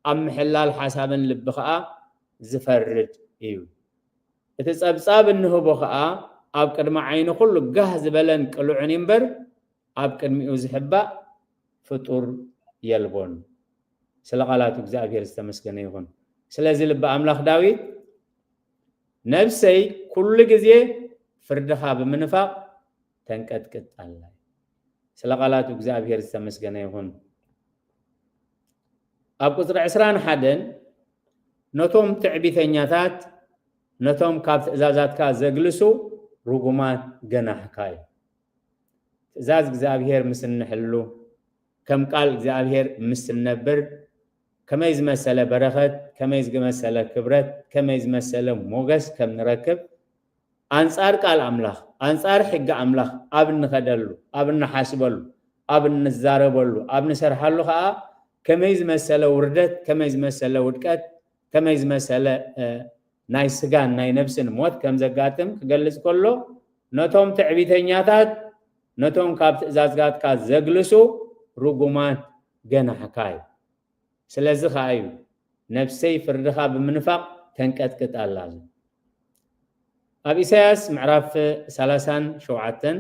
ኣብ ምሕላል ሓሳብን ልቢ ኸኣ ዝፈርድ እዩ። እቲ ጸብጻብ እንህቦ ኸኣ ኣብ ቅድሚ ዓይኒ ኩሉ ጋህ ዝበለን ቅሉዕን እምበር፣ ኣብ ቅድሚኡ ዝሕባእ ፍጡር የልቦን። ስለ ቃላቱ እግዚኣብሔር ዝተመስገነ ይኹን። ስለዚ ልቢ ኣምላኽ ዳዊት፣ ነፍሰይ ኩሉ ግዜ ፍርድኻ ብምንፋቕ ተንቀጥቅጥ ኣላ። ስለ ቃላቱ እግዚኣብሔር ዝተመስገነ ይኹን። ኣብ ቁጽሪ ዕስራን ሓደን፣ ነቶም ትዕቢተኛታት፣ ነቶም ካብ ትእዛዛትካ ዘግልሱ ርጉማት ገናሕካ እዩ። ትእዛዝ እግዚኣብሔር ምስ እንሕሉ፣ ከም ቃል እግዚኣብሔር ምስ እንነብር፣ ከመይ ዝመሰለ በረኸት፣ ከመይ ዝመሰለ ክብረት፣ ከመይ ዝመሰለ ሞገስ ከም ንረክብ፣ ኣንጻር ቃል ኣምላኽ፣ ኣንጻር ሕጊ ኣምላኽ ኣብ እንኸደሉ፣ ኣብ እንሓስበሉ፣ ኣብ እንዛረበሉ፣ ኣብ ንሰርሓሉ ኸኣ ከመይ ዝመሰለ ውርደት፣ ከመይ ዝመሰለ ውድቀት፣ ከመይ ዝመሰለ፣ እ፣ ናይ ስጋን ናይ ነብስን ሞት ከም ዘጋጥም ክገልጽ ከሎ፣ ነቶም ትዕቢተኛታት፣ ነቶም ካብ ትእዛዛትካ ዘግልሱ ርጉማት ገናሕካ እዩ። ስለዚ ኸኣ እዩ፣ ነፍሰይ ፍርድኻ ብምንፋቕ ተንቀጥቅጥ ኣላ። ኣብ ኢሳያስ ምዕራፍ ሰላሳን ሸውዓተን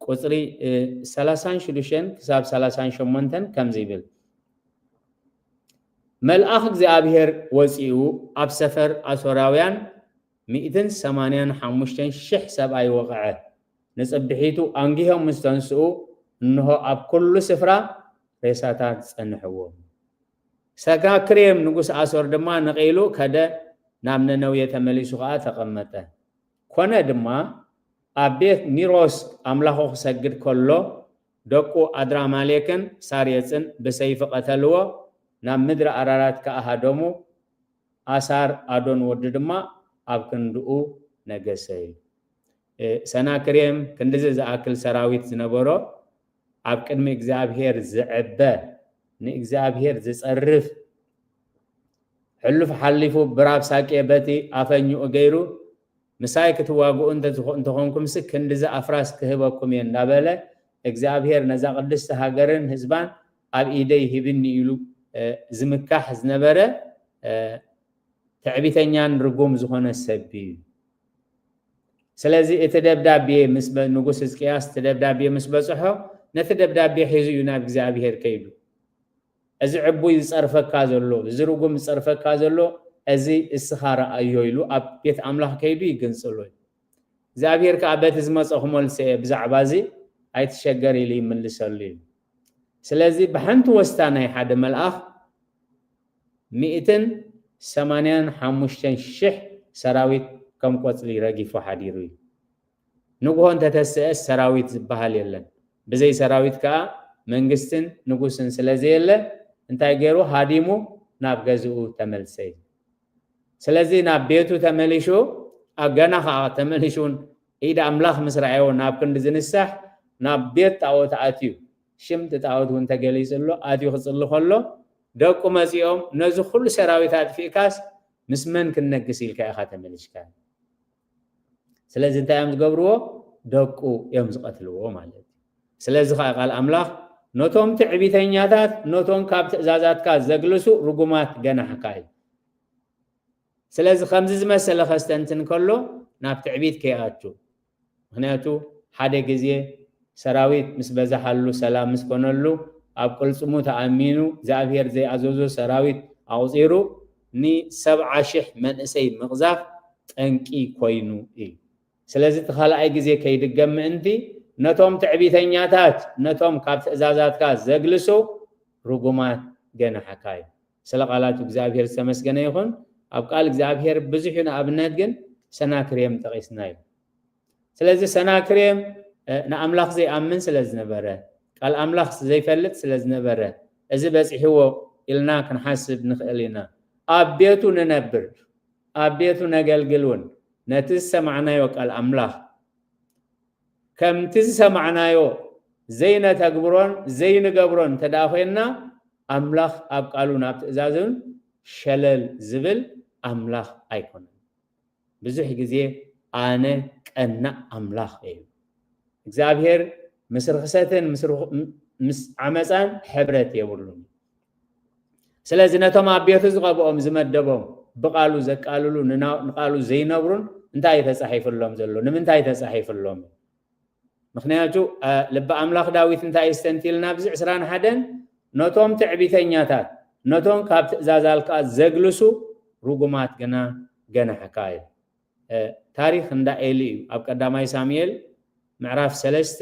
ቁጽሪ፣ እ፣ ሰላሳን ሽዱሽተን ክሳብ ሰላሳን ሸሞንተን ከምዚ ይብል፣ መልኣኽ እግዚኣብሔር ወጺኡ ኣብ ሰፈር ኣሶራውያን ሚእትን ሰማንያን ሓሙሽተን ሽሕ ሰብኣይ ወቕዐ። ንጽብሒቱ ኣንጊሆም ምስ ተንስኡ፣ እንሆ ኣብ ኩሉ ስፍራ ሬሳታት ጸንሕዎም። ሰናክሬም ንጉስ ኣሶር ድማ ነቒሉ ከደ፣ ናብ ነነዌ ተመሊሱ ኸኣ ተቐመጠ። ኮነ ድማ ኣብ ቤት ኒሮስ ኣምላኹ ክሰግድ ከሎ፣ ደቁ ኣድራማሌክን ሳሬጽን ብሰይፊ ቀተልዎ፣ ናብ ምድሪ ኣራራት ከኣ ሃደሙ። ኣሳር ኣዶን ወዱ ድማ ኣብ ክንድኡ ነገሰ እዩ። እ፣ ሰናክሬም ክንድዚ ዝኣክል ሰራዊት ዝነበሮ፣ ኣብ ቅድሚ እግዚኣብሔር ዝዕበ፣ ንእግዚኣብሔር ዝጸርፍ፣ ሕሉፍ ሓሊፉ ብራብሳቄ በቲ ኣፈኝኡ ገይሩ፣ ምሳይ ክትዋግኡ እንተ-፣ እንተኾንኩምሲ ክንድዚ ኣፍራስ ክህበኩም እየ እንዳበለ፣ እግዚኣብሔር ነዛ ቅድስቲ ሃገርን ህዝባን ኣብ ኢደይ ሂብኒ ኢሉ፣ እ፣ ዝምካሕ ዝነበረ፣ እ፣ ትዕቢተኛን ርጉም ዝኾነ ሰብ እዩ። ስለዚ እቲ ደብዳቤ ምስ በ-፣ ንጉስ ህዝቅያስ እቲ ደብዳቤ ምስ በጽሖ፣ ነቲ ደብዳቤ ሒዙ እዩ ናብ እግዚኣብሔር ከይዱ። እዚ ዕቡይ ዝጸርፈካ ዘሎ፣ እዚ ርጉም ዝጸርፈካ ዘሎ፣ እዚ እስኻ ረኣዮ ኢሉ ኣብ ቤት ኣምላኽ ከይዱ ይግንጽሎ እዩ። እግዚኣብሔር ከኣ በቲ ዝመጸ ክመልሶ እየ፣ ብዛዕባ እዚ ኣይትሸገር ኢሉ ይምልሰሉ እዩ። ስለዚ ብሓንቲ ወስታ ናይ ሓደ መልኣኽ ሚእትን ሰማንያን ሓሙሽተን ሽሕ ሰራዊት ከም ቆጽሊ ረጊፉ ሓዲሩ እዩ። ንግሆ እንተተስአስ ሰራዊት ዝበሃል የለን። ብዘይ ሰራዊት ከዓ መንግስትን ንጉስን ስለ ዘየለ እንታይ ገይሩ? ሃዲሙ ናብ ገዝኡ ተመልሰ እዩ። ስለዚ ናብ ቤቱ ተመሊሹ፣ ኣብ ገና ከዓ ተመሊሹ እውን ኢድ ኣምላኽ ምስ ረኣዮ ናብ ክንዲ ዝንሳሕ ናብ ቤት ጣዖት ኣትዩ። ሽም እቲ ጣዖት እውን ተገሊጹ ኣሎ። ኣትዩ ክጽሊ ከሎ ደቁ መጺኦም ነዚ ኩሉ ሰራዊት ኣጥፊእካስ ምስ መን ክንነግስ ኢልካ ኢኻ ተመሊሽካ? ስለዚ እንታይ እዮም ዝገብርዎ? ደቁ እዮም ዝቐትልዎ ማለት እዩ። ስለዚ ከዓ ቃል ኣምላኽ ነቶም ትዕቢተኛታት፣ ነቶም ካብ ትእዛዛትካ ዘግልሱ ርጉማት ገናሕካ እዩ። ስለዚ ከምዚ ዝመሰለ ከስተንትን ከሎ ናብ ትዕቢት ከይኣቱ። ምኽንያቱ ሓደ ግዜ ሰራዊት ምስ በዛሓሉ፣ ሰላም ምስ ኮነሉ፣ ኣብ ቅልጽሙ ተኣሚኑ እግዚኣብሔር ዘይኣዘዞ ሰራዊት ኣቑጺሩ ንሰብዓ ሽሕ መንእሰይ ምቕዛፍ ጠንቂ ኮይኑ እዩ። ስለዚ እቲ ካልኣይ ግዜ ከይድገም ምእንቲ ነቶም ትዕቢተኛታት፣ ነቶም ካብ ትእዛዛትካ ዘግልሱ ርጉማት ገናሕካ እዩ። ስለ ቃላቱ እግዚኣብሔር ዝተመስገነ ይኹን። ኣብ ቃል እግዚኣብሔር ብዙሕ እዩ፣ ንኣብነት ግን ሰናክሬም ጠቒስና እዩ። ስለዚ ሰናክሬም ንኣምላኽ ዘይኣምን ስለ ዝነበረ፣ ቃል ኣምላኽ ዘይፈልጥ ስለ ዝነበረ፣ እዚ በጺሕዎ ኢልና ክንሓስብ ንኽእል ኢና። ኣብ ቤቱ ንነብር፣ ኣብ ቤቱ ነገልግል እውን ነቲ ዝሰማዕናዮ ቃል ኣምላኽ ከምቲ ዝሰማዕናዮ ዘይነተግብሮን ዘይንገብሮን እንተ ደኣ ኮይንና፣ ኣምላኽ ኣብ ቃሉን ኣብ ትእዛዙን ሸለል ዝብል ኣምላኽ ኣይኮነን። ብዙሕ ግዜ ኣነ ቀናእ ኣምላኽ እዩ። እግዚኣብሔር ምስ ርኽሰትን ምስ ርኹ-፣ ምስ ዓመፃን ሕብረት የብሉን። ስለዚ ነቶም ኣብ ቤቱ ዝቐብኦም ዝመደቦም ብቓሉ ዘቃልሉ ንና-፣ ንቓሉ ዘይነብሩን እንታይ እዩ ተጻሒፍሎም ዘሎ? ንምንታይ ተጻሒፍሎም? ምኽንያቱ ልቢ ኣምላኽ ዳዊት እንታይ እዩ ስተንቲልና ኣብዚ ዕስራን ሓደን ነቶም ትዕቢተኛታት ነቶም ካብ ትእዛዛልካ ዘግልሱ ርጉማት ግና ገናሕካ እዩ። ታሪኽ እንዳ ኤሊ እዩ። ኣብ ቀዳማይ ሳሙኤል ምዕራፍ ሰለስተ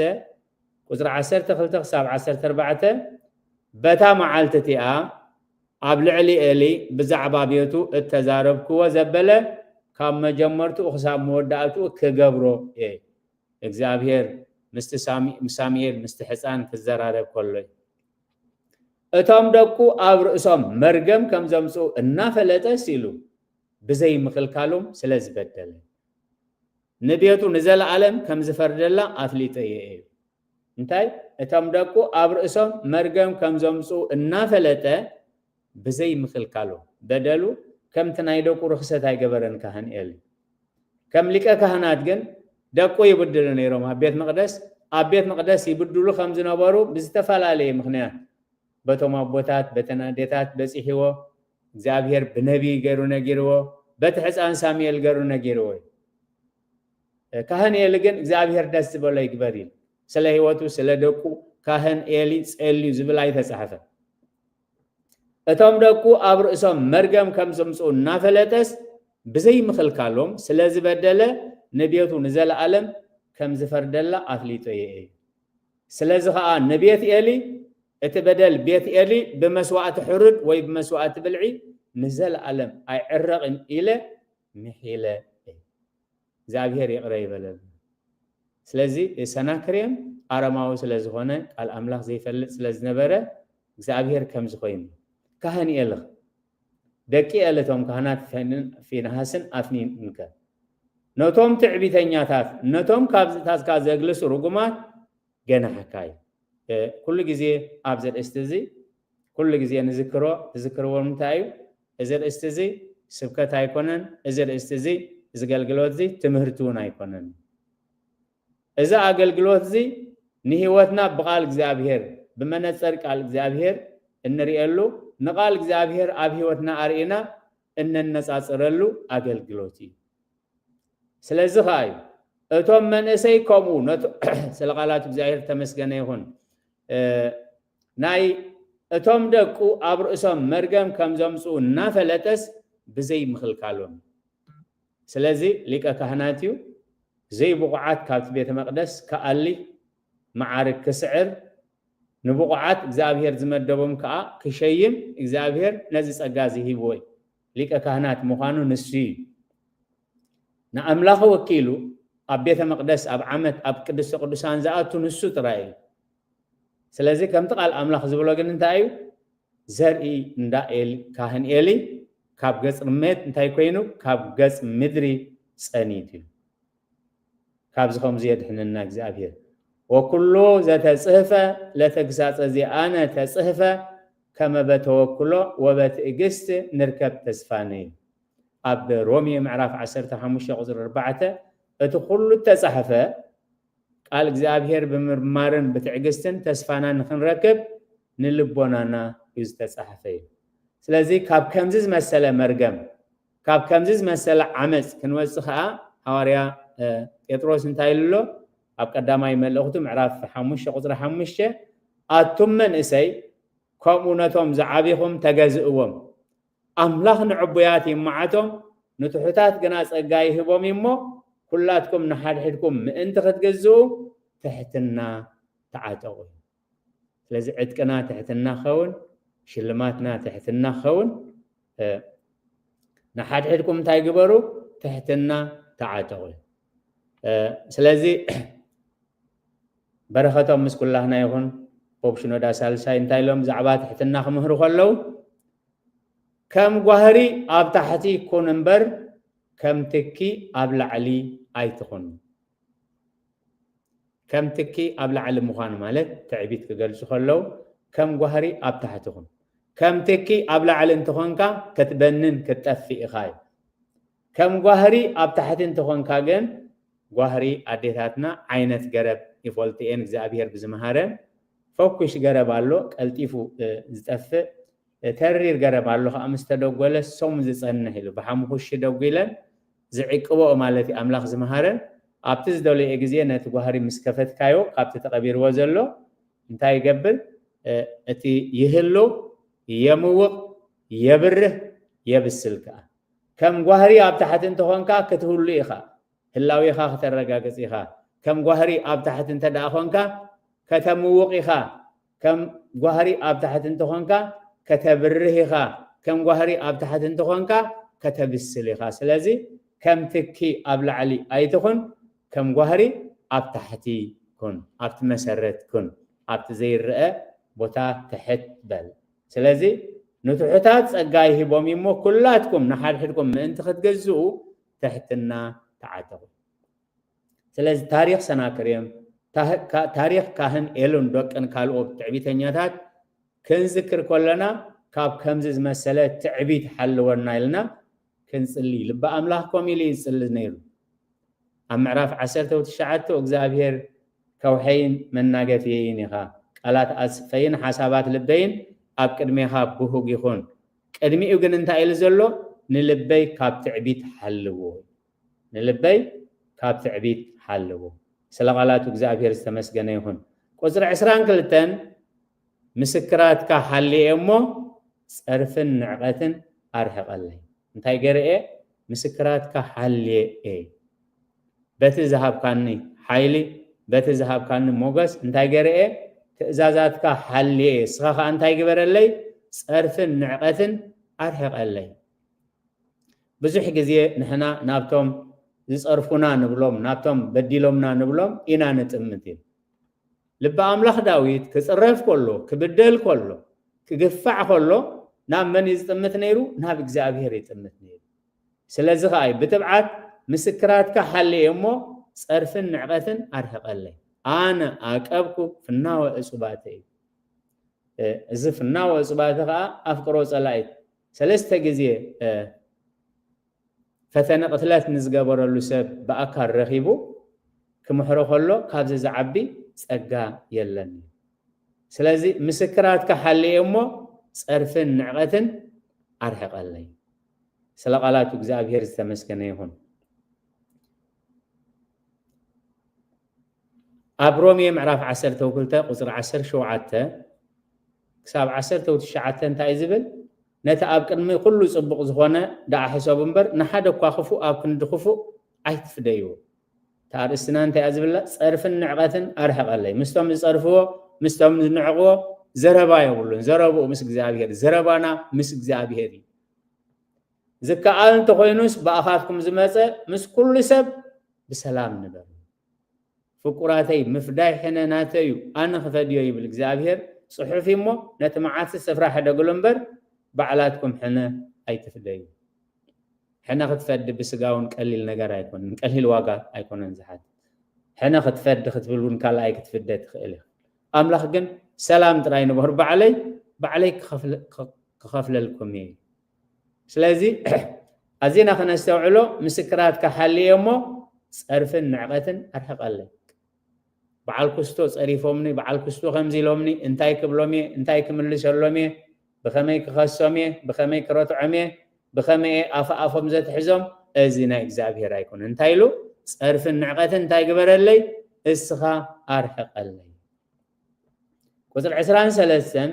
ቁፅሪ ዓሰርተ ክልተ ክሳብ ዓሰርተ ኣርባዕተ፣ በታ መዓልቲ እቲኣ ኣብ ልዕሊ ኤሊ ብዛዕባ ቤቱ እተዛረብክዎ ዘበለ ካብ መጀመርትኡ ክሳብ መወዳእትኡ ክገብሮ እየ። እግዚኣብሔር ምስቲ ሳሚ-፣ ሳሙኤል ምስቲ ሕፃን ክዘራረብ ከሎ እዩ። እቶም ደቁ ኣብ ርእሶም መርገም ከም ዘምፅኡ እናፈለጠስ ኢሉ ብዘይ ምኽልካሎም ስለ ዝበደለ ንቤቱ ንዘለኣለም ከም ዝፈርደላ ኣፍሊጠ እየ እዩ። እንታይ? እቶም ደቁ ኣብ ርእሶም መርገም ከም ዘምፅኡ እናፈለጠ ብዘይ ምኽልካሎም በደሉ ከምቲ ናይ ደቁ ርኽሰት ኣይገበረን ካህን ኤሊ። ከም ሊቀ ካህናት ግን ደቁ ይብድሉ ነይሮም። ኣብ ቤት መቕደስ፣ ኣብ ቤት መቕደስ ይብድሉ ከም ዝነበሩ ብዝተፈላለየ ምኽንያት በቶም ኣቦታት፣ በተን ኣዴታት በጺሕዎ፣ እግዚኣብሔር ብነቢይ ገይሩ ነጊርዎ፣ በቲ ሕፃን ሳሙኤል ገይሩ ነጊርዎ እዩ። ካህን ኤሊ ግን እግዚኣብሔር ደስ ዝበሎ ይግበር እዩ። ስለ ህይወቱ፣ ስለ ደቁ ካህን ኤሊ ጸልዩ ዝብል ኣይተጻሕፈን። እቶም ደቁ ኣብ ርእሶም መርገም ከም ዘምጽኡ እናፈለጠስ ብዘይ ምኽልካሎም ስለ ዝበደለ ንቤቱ ንዘለኣለም ከም ዝፈርደላ ኣፍሊጦ እየ እዩ። ስለዚ ኸኣ ንቤት ኤሊ እቲ በደል ቤት ኤሊ ብመስዋእቲ ሕሩድ ወይ ብመስዋእቲ ብልዒ ንዘለኣለም ኣይዕረቕን ኢለ ምሒለ እየ። እግዚኣብሔር ይቕረ ይበለልና። ስለዚ ሰናክሬም ኣረማዊ ስለ ዝኾነ ቃል ኣምላኽ ዘይፈልጥ ስለ ዝነበረ እግዚኣብሔር ከምዚ ኮይኑ ካህን ኤሊ ደቂ ኤሊ እቶም ካህናት ፊን-፣ ፊንሃስን ኣፍኒን እንከ ነቶም ትዕቢተኛታት ነቶም ካብ ዝእታዝካ ዘግልሱ ርጉማት ገናሕካ እዩ። እ፣ ኩሉ ግዜ ኣብዚ ኣርእስቲ እዚ ኩሉ ግዜ ንዝክሮ፣ ትዝክርዎ እንታይ እዩ? እዚ ኣርእስቲ እዚ ስብከት ኣይኮነን። እዚ ኣርእስቲ እዚ፣ እዚ ኣገልግሎት እዚ ትምህርቲ እውን ኣይኮነን። እዚ ኣገልግሎት እዚ ንህይወትና ብቃል እግዚኣብሔር፣ ብመነጸር ቃል እግዚኣብሔር እንርእየሉ፣ ንቃል እግዚኣብሔር ኣብ ህይወትና ኣርኢና እነነጻጽረሉ ኣገልግሎት እዩ። ስለዚ ኸኣ እዩ እቶም መንእሰይ ከምኡ ነቶ-፣ ስለ ቃላት እግዚኣብሔር ተመስገነ ይኹን። እ፣ ናይ እቶም ደቁ ኣብ ርእሶም መርገም ከም ዘምጽኡ እናፈለጠስ ብዘይ ምኽልካሎም። ስለዚ ሊቀ ካህናት እዩ። ዘይብቑዓት ካብቲ ቤተ መቕደስ ክኣሊ፣ መዓርግ ክስዕር፣ ንብቑዓት እግዚኣብሔር ዝመደቦም ከኣ ክሸይም እግዚኣብሔር ነዚ ጸጋ እዚ ሂብዎ እዩ። ሊቀ ካህናት ምዃኑ ንሱ እዩ። ንኣምላኽ ወኪሉ ኣብ ቤተ መቕደስ፣ ኣብ ዓመት፣ ኣብ ቅድስተ ቅዱሳን ዝኣቱ ንሱ ጥራይ እዩ። ስለዚ ከምቲ ቃል ኣምላኽ ዝብሎ ግን እንታይ እዩ? ዘርኢ እንዳ ኤሊ፣ ካህን ኤሊ ካብ ገጽ ርሜት እንታይ ኮይኑ? ካብ ገጽ ምድሪ ጸኒቱ እዩ። ካብዚ ከምዚ የድሕነና እግዚኣብሔር። ወኩሎ ዘተጽህፈ ለተግሳጸ ዚኣነ ተጽህፈ ከመ በተወክሎ ወበትዕግስት ንርከብ ተስፋነ እዩ። ኣብ ሮሜ ምዕራፍ ዓሰርተ ሓሙሽተ ቁጽሪ ኣርባዕተ እቲ ኩሉ እተጻሕፈ ቃል እግዚኣብሔር ብምርማርን ብትዕግስትን ተስፋና ንኽንረክብ ንልቦናና እዩ ዝተጻሕፈ እዩ። ስለዚ ካብ ከምዚ ዝመሰለ መርገም፣ ካብ ከምዚ ዝመሰለ ዓመፅ ክንወፅእ ከዓ ሃዋርያ ጴጥሮስ እንታይ ኢሉ ኣሎ? ኣብ ቀዳማይ መልእኽቱ ምዕራፍ ሓሙሽተ ቁፅሪ ሓሙሽተ ኣቱም መንእሰይ ከምኡ ነቶም ዝዓቢኹም ተገዝእዎም። ኣምላኽ ንዕቡያት ይመዓቶም፣ ንትሑታት ግና ጸጋ ይህቦም እዩ እሞ፣ ኩላትኩም ንሓድሕድኩም ምእንቲ ክትግዝኡ ትሕትና ተዓጠቑ። ስለዚ ዕጥቅና ትሕትና ክኸውን፣ ሽልማትና ትሕትና ክኸውን፣ ንሓድሕድኩም እንታይ ግበሩ? ትሕትና ተዓጠቑ። ስለዚ በረኸቶም ምስ ኩላህና ይኹን። ፖፕ ሽኖዳ ሳልሳይ እንታይ ኢሎም ብዛዕባ ትሕትና ክምህሩ ከለዉ፣ ከም ጓህሪ ኣብ ታሕቲ ኩን እምበር ከም ትኪ ኣብ ላዕሊ ኣይትኹን። ከም ትኪ ኣብ ላዕሊ ምዃን ማለት ትዕቢት ክገልጹ ከለዉ፣ ከም ጓህሪ ኣብ ታሕቲ ኩን። ከም ትኪ ኣብ ላዕሊ እንተኾንካ ክትበንን ክትጠፍእ ኢኻ እዩ። ከም ጓህሪ ኣብ ታሕቲ እንተኾንካ ግን ጓህሪ ኣዴታትና ዓይነት ገረብ ይፈልጡ እየን፣ እግዚኣብሔር ብዝመሃረን። ፈኩሽ ገረብ ኣሎ ቀልጢፉ ዝጠፍእ፣ ተሪር ገረብ ኣሎ ከዓ ምስ ተደጎለ ሶም ዝጸንሕ ኢሉ። ብሓሙኹሺ ደጒለን ዝዕቅበኦ ማለት እዩ ኣምላኽ ዝመሃረን። ኣብቲ ዝደለየ ግዜ ነቲ ጓህሪ ምስ ከፈትካዮ ካብቲ ተቐቢርዎ ዘሎ እንታይ ይገብር? እቲ ይህሉ፣ የምውቕ፣ የብርህ፣ የብስል ከዓ። ከም ጓህሪ ኣብ ታሕቲ እንተኾንካ ክትህሉ ኢኻ፣ ህላዌኻ ከተረጋግጽ ኢኻ። ከም ጓህሪ ኣብ ታሕቲ እንተ ደኣ ኾንካ ከተምውቕ ኢኻ። ከም ጓህሪ ኣብ ታሕቲ እንተኾንካ ከተብርህ ኢኻ። ከም ጓህሪ ኣብ ታሕቲ እንተኾንካ ከተብስል ኢኻ። ስለዚ ከም ትኪ ኣብ ላዕሊ ኣይትኹን፣ ከም ጓህሪ ኣብ ታሕቲ ኩን፣ ኣብቲ መሰረት ኩን፣ ኣብቲ ዘይረአ ቦታ ትሕት በል። ስለዚ ንትሑታት ጸጋ ይህቦም እዩ እሞ፣ ኩላትኩም ንሓድሕድኩም ምእንቲ ክትገዝኡ ትሕትና ተዓጠቑ። ስለዚ ታሪኽ ሰናክሬም፣ ታህ-፣ ካ-፣ ታሪኽ ካህን ኤሉን ደቅን ካልኦት ትዕቢተኛታት ክንዝክር ከለና፣ ካብ ከምዚ ዝመሰለ ትዕቢት ሓልወና ኢልና ክንጽሊ። ልቢ ኣምላኽ ከምኡ ኢሉ ይጽሊ ነይሩ። ኣብ ምዕራፍ ዓሰርተ ትሽዓተ እግዚኣብሔር ከውሐይን መናገፍየይን ኢኻ፣ ቃላት ኣስፈይን ሓሳባት ልበይን ኣብ ቅድሜኻ ብሁግ ይኹን። ቅድሚኡ ግን እንታይ ኢሉ ዘሎ? ንልበይ ካብ ትዕቢት ሓልዎ። ንልበይ ካብ ትዕቢት ሓልዎ። ስለ ቃላቱ እግዚኣብሔር ዝተመስገነ ይኹን። ቁጽሪ ዕስራን ክልተን ምስክራትካ ሓልየ እሞ ጸርፍን ንዕቐትን ኣርሕቐለይ። እንታይ ገይረ እየ? ምስክራትካ ሓልየ እየ። በቲ ዝሃብካኒ ሓይሊ፣ በቲ ዝሃብካኒ ሞገስ እንታይ ገይረ እየ? ትእዛዛትካ ሓልየ እየ። ንስኻ ኸኣ እንታይ ግበረለይ? ጸርፍን ንዕቐትን ኣርሕቐለይ። ብዙሕ ግዜ ንሕና ናብቶም ዝጸርፉና ንብሎም፣ ናብቶም በዲሎምና ንብሎም ኢና ንጥምት እዩ። ልቢ ኣምላኽ ዳዊት ክጽረፍ ከሎ፣ ክብደል ከሎ፣ ክግፋዕ ከሎ ናብ መን እዩ ዝጥምት ነይሩ? ናብ እግዚኣብሔር ይጥምት ነይሩ። ስለዚ ኸኣ እዩ ብትብዓት ምስክራትካ ሓልየ እሞ ጸርፍን ንዕቐትን ኣርሕቐለይ። ኣነ ኣቀብኩ ፍናወ እጹባተይ። እ፣ እዚ ፍናወ እጹባተ ኸኣ ኣፍቅሮ ጸላኢት ሰለስተ ግዜ፣ እ፣ ፈተነ ቅትለት ንዝገበረሉ ሰብ ብኣካል ረኺቡ ክምሕሮ ከሎ ካብዚ ዝዓቢ ጸጋ የለን። ስለዚ ምስክራትካ ሓልየ እሞ ጸርፍን ንዕቐትን ኣርሕቐለይ። ስለ ቃላቱ እግዚኣብሔር ዝተመስገነ ይኹን። ኣብ ሮሜ ምዕራፍ ዓሰርተ ክልተ ቁጽሪ ዓሰርተ ሸውዓተ ክሳብ ዓሰርተ ትሽዓተ እንታይ እዩ ዝብል? ነቲ ኣብ ቅድሚ ኩሉ ጽቡቕ ዝኾነ ደኣ ሕሰቡ እምበር፣ ንሓደ እኳ ክፉእ ኣብ ክንዲ ክፉእ ኣይትፍደይዎ። እታ ኣርእስትና እንታይ እያ ዝብላ? ጸርፍን ንዕቐትን ኣርሕቐለይ። ምስቶም ዝጸርፍዎ፣ ምስቶም ዝንዕቕዎ ዘረባ የብሉን። ዘረብኡ ምስ እግዚኣብሔር፣ ዘረባና ምስ እግዚኣብሔር እዩ። ዝከኣል እንተኾይኑስ ብኣኻትኩም ዝመጸ ምስ ኩሉ ሰብ ብሰላም ንበር። ፍቁራተይ፣ ምፍዳይ ሕነ ናተይ እዩ፣ ኣነ ክፈድዮ ይብል እግዚኣብሔር። ጽሑፍ እሞ ነቲ መዓልቲ ስፍራ ሕደግሉ እምበር ባዕላትኩም ሕነ ኣይትፍደዩ። ሕነ ክትፈዲ ብስጋ እውን ቀሊል ነገር ኣይኮነን፣ ቀሊል ዋጋ ኣይኮነን ዝሓትት። ሕነ ክትፈዲ ክትብል እውን ካልኣይ ክትፍደ ትኽእል ኢኻ። ኣምላኽ ግን ሰላም ጥራይ ንበሩ፣ ባዕለይ ባዕለይ ክኸፍለ- ክኸፍለልኩም እየ። ስለዚ ኣዚና ክነስተውዕሎ፣ ምስክራትካ ሓልየ እሞ ጸርፍን ንዕቐትን ኣርሕቐለይ። በዓል ኩስቶ ጸሪፎምኒ፣ በዓል ኩስቶ ከምዚ ኢሎምኒ፣ እንታይ ክብሎም እየ፣ እንታይ ክምልሰሎም እየ፣ ብኸመይ ክኸሶም እየ፣ ብኸመይ ክረትዖም እየ፣ ብኸመይ እየ ኣፍ ኣፎም ዘትሕዞም፣ እዚ ናይ እግዚኣብሔር ኣይኮነን። እንታይ ኢሉ? ጸርፍን ንዕቐትን እንታይ ግበረለይ? እስኻ ኣርሕቐለይ። ቁጽሪ ዕስራን ሰለስተን፣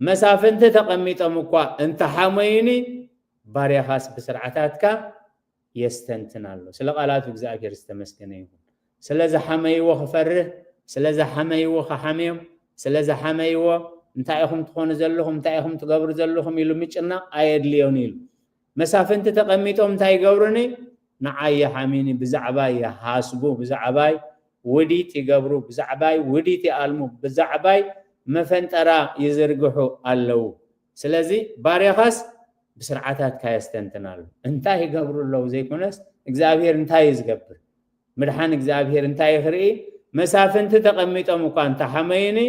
መሳፍንቲ ተቐሚጦም እኳ እንተሓመዩኒ፣ ባርያኻስ ብስርዓታትካ የስተንትን ኣሎ። ስለ ቃላቱ እግዚኣብሔር ዝተመስገነ ይኹን። ስለ ዝሓመይዎ ክፈርህ፣ ስለ ዝሓመይዎ ክሓምዮም፣ ስለ ዝሓመይዎ እንታይ ኢኹም ትኾኑ ዘለኹም፣ እንታይ ኢኹም ትገብሩ ዘለኹም ኢሉ ምጭናቕ ኣየድልዮን ኢሉ። መሳፍንቲ ተቐሚጦም እንታይ ይገብሩኒ? ንዓይ ይሓምዩኒ፣ ብዛዕባይ ይሓስቡ፣ ብዛዕባይ ውዲት ይገብሩ፣ ብዛዕባይ ውዲት ይኣልሙ፣ ብዛዕባይ መፈንጠራ ይዝርግሑ ኣለዉ። ስለዚ ባርያኻስ ብስርዓታትካ የስተንትን ኣሎ። እንታይ ይገብሩ ኣለዉ ዘይኮነስ እግዚኣብሔር እንታይ እዩ ዝገብር? ምድሓን እግዚኣብሔር እንታይ እዩ ክርኢ? መሳፍንቲ ተቐሚጦም እኳ እንተሓመዩኒ፣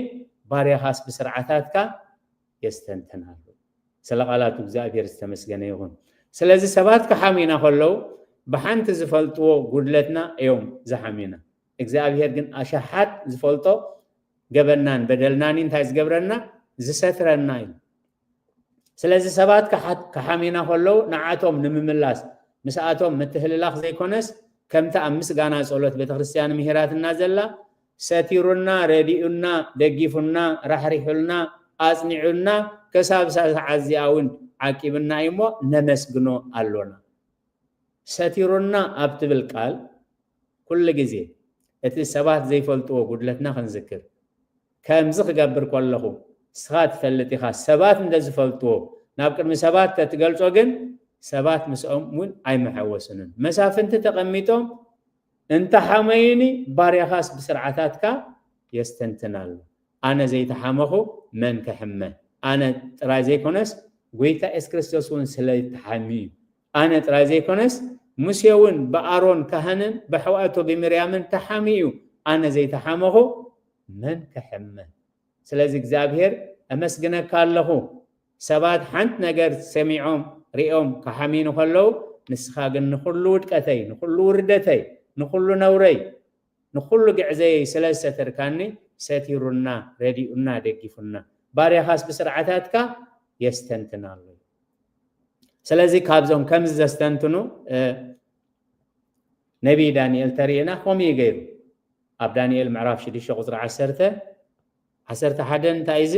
ባርያኻስ ብስርዓታትካ የስተንትን ኣሎ። ስለ ቃላቱ እግዚኣብሔር ዝተመስገነ ይኹን። ስለዚ ሰባት ክሓምዩና ከለዉ ብሓንቲ ዝፈልጥዎ ጉድለትና እዮም ዝሓምዩና። እግዚኣብሔር ግን ኣሽሓት ዝፈልጦ ገበናን በደልናን እንታይ ዝገብረና? ዝሰትረና እዩ። ስለዚ ሰባት ክሓ- ክሓምዩና ከለዉ ንዓቶም ንምምላስ ምስኣቶም ምትህልላኽ ዘይኮነስ ከምቲ ኣብ ምስጋና ጸሎት ቤተክርስትያን ምሂራትና ዘላ ሰቲሩና፣ ረዲኡና፣ ደጊፉና፣ ራሕሪሑልና፣ ኣጽኒዑና ክሳብ እዛ ሰዓት እዚኣ እውን ዓቂብና እዩ እሞ ነመስግኖ ኣሎና። ሰቲሩና ኣብ ትብል ቃል ኩሉ ግዜ እቲ ሰባት ዘይፈልጥዎ ጉድለትና ክንዝክር። ከምዚ ክገብር ከለኹ ንስኻ ትፈልጥ ኢኻ፣ ሰባት እንተ ዝፈልጥዎ ናብ ቅድሚ ሰባት ተትገልጾ ግን ሰባት ምስኦም እውን ኣይመሐወስንን። መሳፍንቲ ተቐሚጦም እንተሓመዩኒ ባርያኻስ ብስርዓታትካ የስተንትን ኣሎ። ኣነ ዘይተሓመኹ መን ክሕመ? ኣነ ጥራይ ዘይኮነስ ጎይታ የሱስ ክርስቶስ እውን ስለ ተሓምዩ እዩ። ኣነ ጥራይ ዘይኮነስ ሙሴ እውን ብኣሮን ካህንን ብሕዋእቶ ብምርያምን ተሓምዩ እዩ። ኣነ ዘይተሓመኹ መን ክሕመ? ስለዚ እግዚኣብሔር እመስግነካ ኣለኹ። ሰባት ሓንቲ ነገር ሰሚዖም ሪኦም ክሓምዩኒ ከለዉ ንስኻ ግን ንኹሉ ውድቀተይ፣ ንኹሉ ውርደተይ፣ ንኹሉ ነውረይ፣ ንኹሉ ግዕዘየይ ስለ ዝሰተርካኒ ሰቲሩና፣ ረዲኡና፣ ደጊፉና ባርያኻስ ብስርዓታትካ የስተንትን ኣሎ። ስለዚ ካብዞም ከምዚ ዘስተንትኑ ነቢይ ዳንኤል ተርእየና ከምኡ እዩ ገይሩ። ኣብ ዳንኤል ምዕራፍ ሽዱሽተ ቁፅሪ ዓሰርተ፣ ዓሰርተ ሓደ እንታይ እዚ?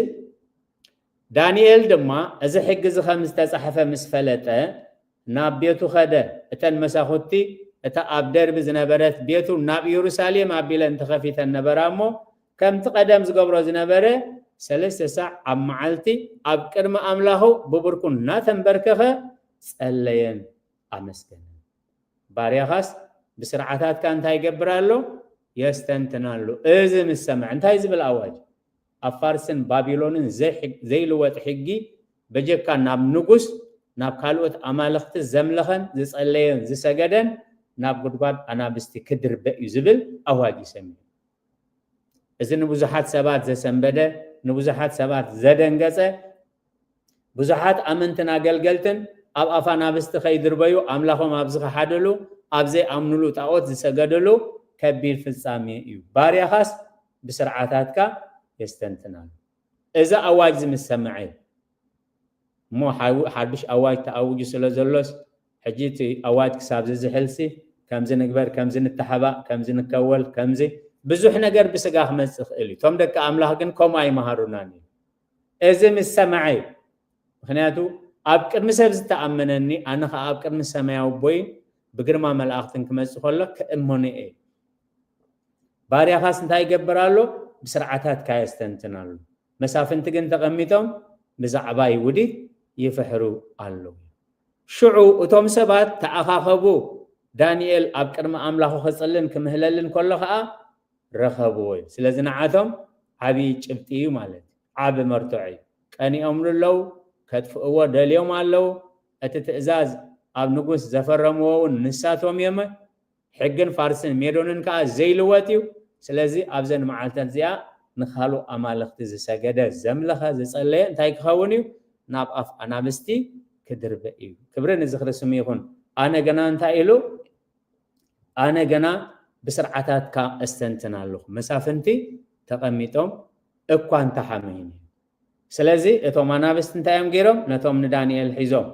ዳንኤል ድማ እዚ ሕጊ እዚ ከም ዝተፃሕፈ ምስ ፈለጠ ናብ ቤቱ ኸደ። እተን መሳኹቲ እታ ኣብ ደርቢ ዝነበረት ቤቱ ናብ ኢየሩሳሌም ኣቢለን ተኸፊተን ነበራ እሞ ከምቲ ቀደም ዝገብሮ ዝነበረ ሰለስተ ሳዕ ኣብ መዓልቲ ኣብ ቅድሚ ኣምላኹ ብብርኩ እናተንበርከኸ ጸለየን ኣመስገነን። ባርያኻስ ብስርዓታትካ እንታይ ይገብር ኣሎ? የስተንትን ኣሎ። እዚ ምስ ሰምዐ እንታይ ዝብል ኣዋጅ? ኣብ ፋርስን ባቢሎንን ዘይልወጥ ሕጊ በጀካ ናብ ንጉስ ናብ ካልኦት ኣማልኽቲ ዘምለኸን ዝጸለየን ዝሰገደን ናብ ጉድጓድ ኣናብስቲ ክድርበ እዩ ዝብል ኣዋጅ ይሰምዕ። እዚ ንብዙሓት ሰባት ዘሰንበደ፣ ንብዙሓት ሰባት ዘደንገጸ፣ ብዙሓት ኣመንትን ኣገልገልትን ኣብ ኣፍ ኣናብስቲ ከይድርበዩ ኣምላኾም ኣብ ዝኸሓደሉ፣ ኣብ ዘይኣምኑሉ ጣዖት ዝሰገደሉ ከቢድ ፍጻሜ እዩ። ባርያኻስ ብስርዓታትካ የስተንትናሉ። እዚ ኣዋጅ እዚ ምስ ሰምዐ እሞ ሓድሽ ኣዋጅ ተኣዊጁ ስለ ዘሎስ ሕጂ እቲ ኣዋጅ ክሳብ ዝዝሕልሲ ከምዚ ንግበር፣ ከምዚ ንተሓባእ፣ ከምዚ ንከወል፣ ከምዚ ብዙሕ ነገር ብስጋ ክመጽእ ይኽእል እዩ። እቶም ደቂ ኣምላኽ ግን ከምኡ ኣይመሃሩናን እዩ። እዚ ምስ ሰምዐ እዩ። ምኽንያቱ ኣብ ቅድሚ ሰብ ዝተኣመነኒ ኣነ ኸዓ ኣብ ቅድሚ ሰማያዊ ኣቦይን ብግርማ መላእኽትን ክመጽእ ከሎ ክእመኖ እየ። ባርያኻስ እንታይ ይገብር ኣሎ? ብስርዓታትካ የስተንትን ኣሎ። መሳፍንቲ ግን ተቐሚጦም ብዛዕባይ ውዲት ይፍሕሩ ኣለዉ። ሽዑ እቶም ሰባት ተኣኻኸቡ፣ ዳንኤል ኣብ ቅድሚ ኣምላኹ ክጽልን ክምህለልን ከሎ ኸኣ ረኸብዎ እዩ። ስለዚ ንዓቶም ዓብዪ ጭብጢ እዩ ማለት እዩ። ዓቢ መርትዖ እዩ። ቀኒኦምሉ ኣለዉ፣ ከጥፍእዎ ደልዮም ኣለዉ። እቲ ትእዛዝ ኣብ ንጉስ ዘፈረምዎ እውን ንሳቶም እዮም። ሕግን ፋርስን ሜዶንን ከኣ ዘይልወጥ እዩ። ስለዚ ኣብዘን መዓልታት እዚኣ ንኻልእ ኣማልኽቲ ዝሰገደ፣ ዘምለኸ፣ ዝጸለየ እንታይ ክኸውን እዩ? ናብ ኣፍ ኣናብስቲ ክድርበ እዩ። ክብሪ ንዝኽሪ ስሙ ይኹን። ኣነ ገና እንታይ ኢሉ? ኣነ ገና ብስርዓታትካ እስተንትን ኣለኹ። መሳፍንቲ ተቐሚጦም እኳ እንተሓመዩን እዩ። ስለዚ እቶም ኣናብስቲ እንታይ እዮም ገይሮም? ነቶም ንዳንኤል ሒዞም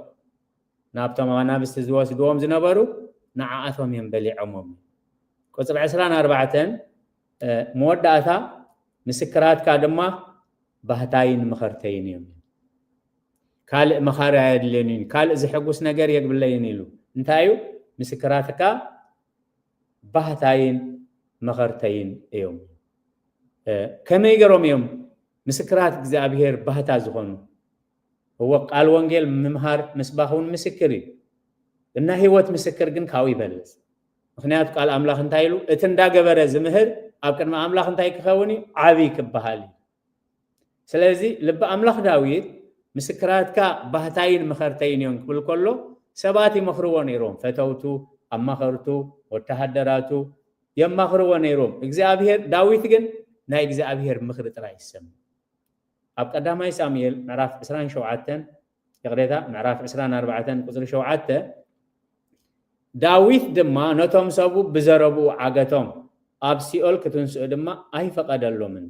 ናብቶም ኣናብስቲ ዝወስድዎም ዝነበሩ ንዓኣቶም እዮም በሊዖሞም። ቁጽሪ ዕስራን ኣርባዕተን፣ እ፣ መወዳእታ ምስክራትካ ድማ ባህታይን መኸርተይን እዮም። ካልእ መኻሪ ኣየድልየንን፣ ካልእ ዝሕጉስ ነገር የግብለይን ኢሉ። እንታይ እዩ? ምስክራትካ ባህታይን መኸርተይን እዮም። እ፣ ከመይ ገይሮም እዮም ምስክራት እግዚኣብሔር ባህታ ዝኾኑ? እወ፣ ቃል ወንጌል ምምሃር ምስባኽ እውን ምስክር እዩ። እና ህይወት ምስክር ግን ካብኡ ይበልጽ። ምኽንያቱ ቃል ኣምላኽ እንታይ ኢሉ? እቲ እንዳገበረ ዝምህር ኣብ ቅድሚ ኣምላኽ እንታይ ክኸውን እዩ? ዓብዪ ክበሃል እዩ። ስለዚ ልቢ ኣምላኽ ዳዊት ምስክራትካ ባህታይን መኸርተይን እዮም ክብል ከሎ ሰባት ይመኽርዎ ነይሮም። ፈተውቱ፣ ኣማኸርቱ፣ ወተሃደራቱ የማኽርዎ ነይሮም። እግዚኣብሔር፣ ዳዊት ግን ናይ እግዚኣብሔር ምኽሪ ጥራይ ይሰምዕ። ኣብ ቀዳማይ ሳሙኤል ምዕራፍ ዕስራን ሸውዓተን፣ ይቕሬታ፣ ምዕራፍ ዕስራን ኣርባዕተን ቁጽሪ ሸውዓተ፣ ዳዊት ድማ ነቶም ሰቡ ብዘረብኡ ዓገቶም፣ ኣብ ሲኦል ክትንስኡ ድማ ኣይፈቐደሎምን።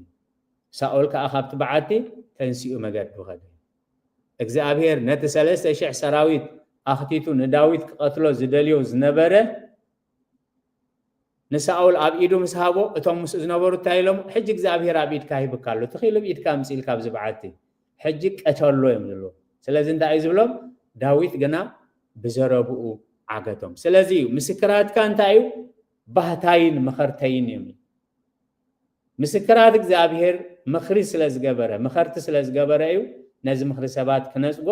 ሳኦል ከኣ ካብቲ በዓቲ ተንሲኡ መገዱ ኸደ። እግዚኣብሔር ነቲ ሰለስተ ሽሕ ሰራዊት ኣኽቲቱ ንዳዊት ክቐትሎ ዝደልዮ ዝነበረ ንሳኦል ኣብ ኢዱ ምስ ሃቦ፣ እቶም ምስኡ ዝነበሩ እንታይ ኢሎም? "ሕጂ እግዚኣብሔር ኣብ ኢድካ ሂብካ ኣሎ፣ ተኺኢሉ ብኢድካ ኣምጽእ ኢልካ ኣብዚ በዓቲ፣ ሕጂ ቀተሎ" እዮም ዝብልዎ። ስለዚ እንታይ እዩ ዝብሎም? ዳዊት ግና ብዘረብኡ ዓገቶም። ስለዚ እዩ ምስክራትካ እንታይ እዩ? ባህታይን መኸርተይን እዮም። ምስክራት እግዚኣብሔር ምኽሪ ስለ ዝገበረ፣ ምኸርቲ ስለ ዝገበረ እዩ ነዚ ምኽሪ ሰባት ክነጽጎ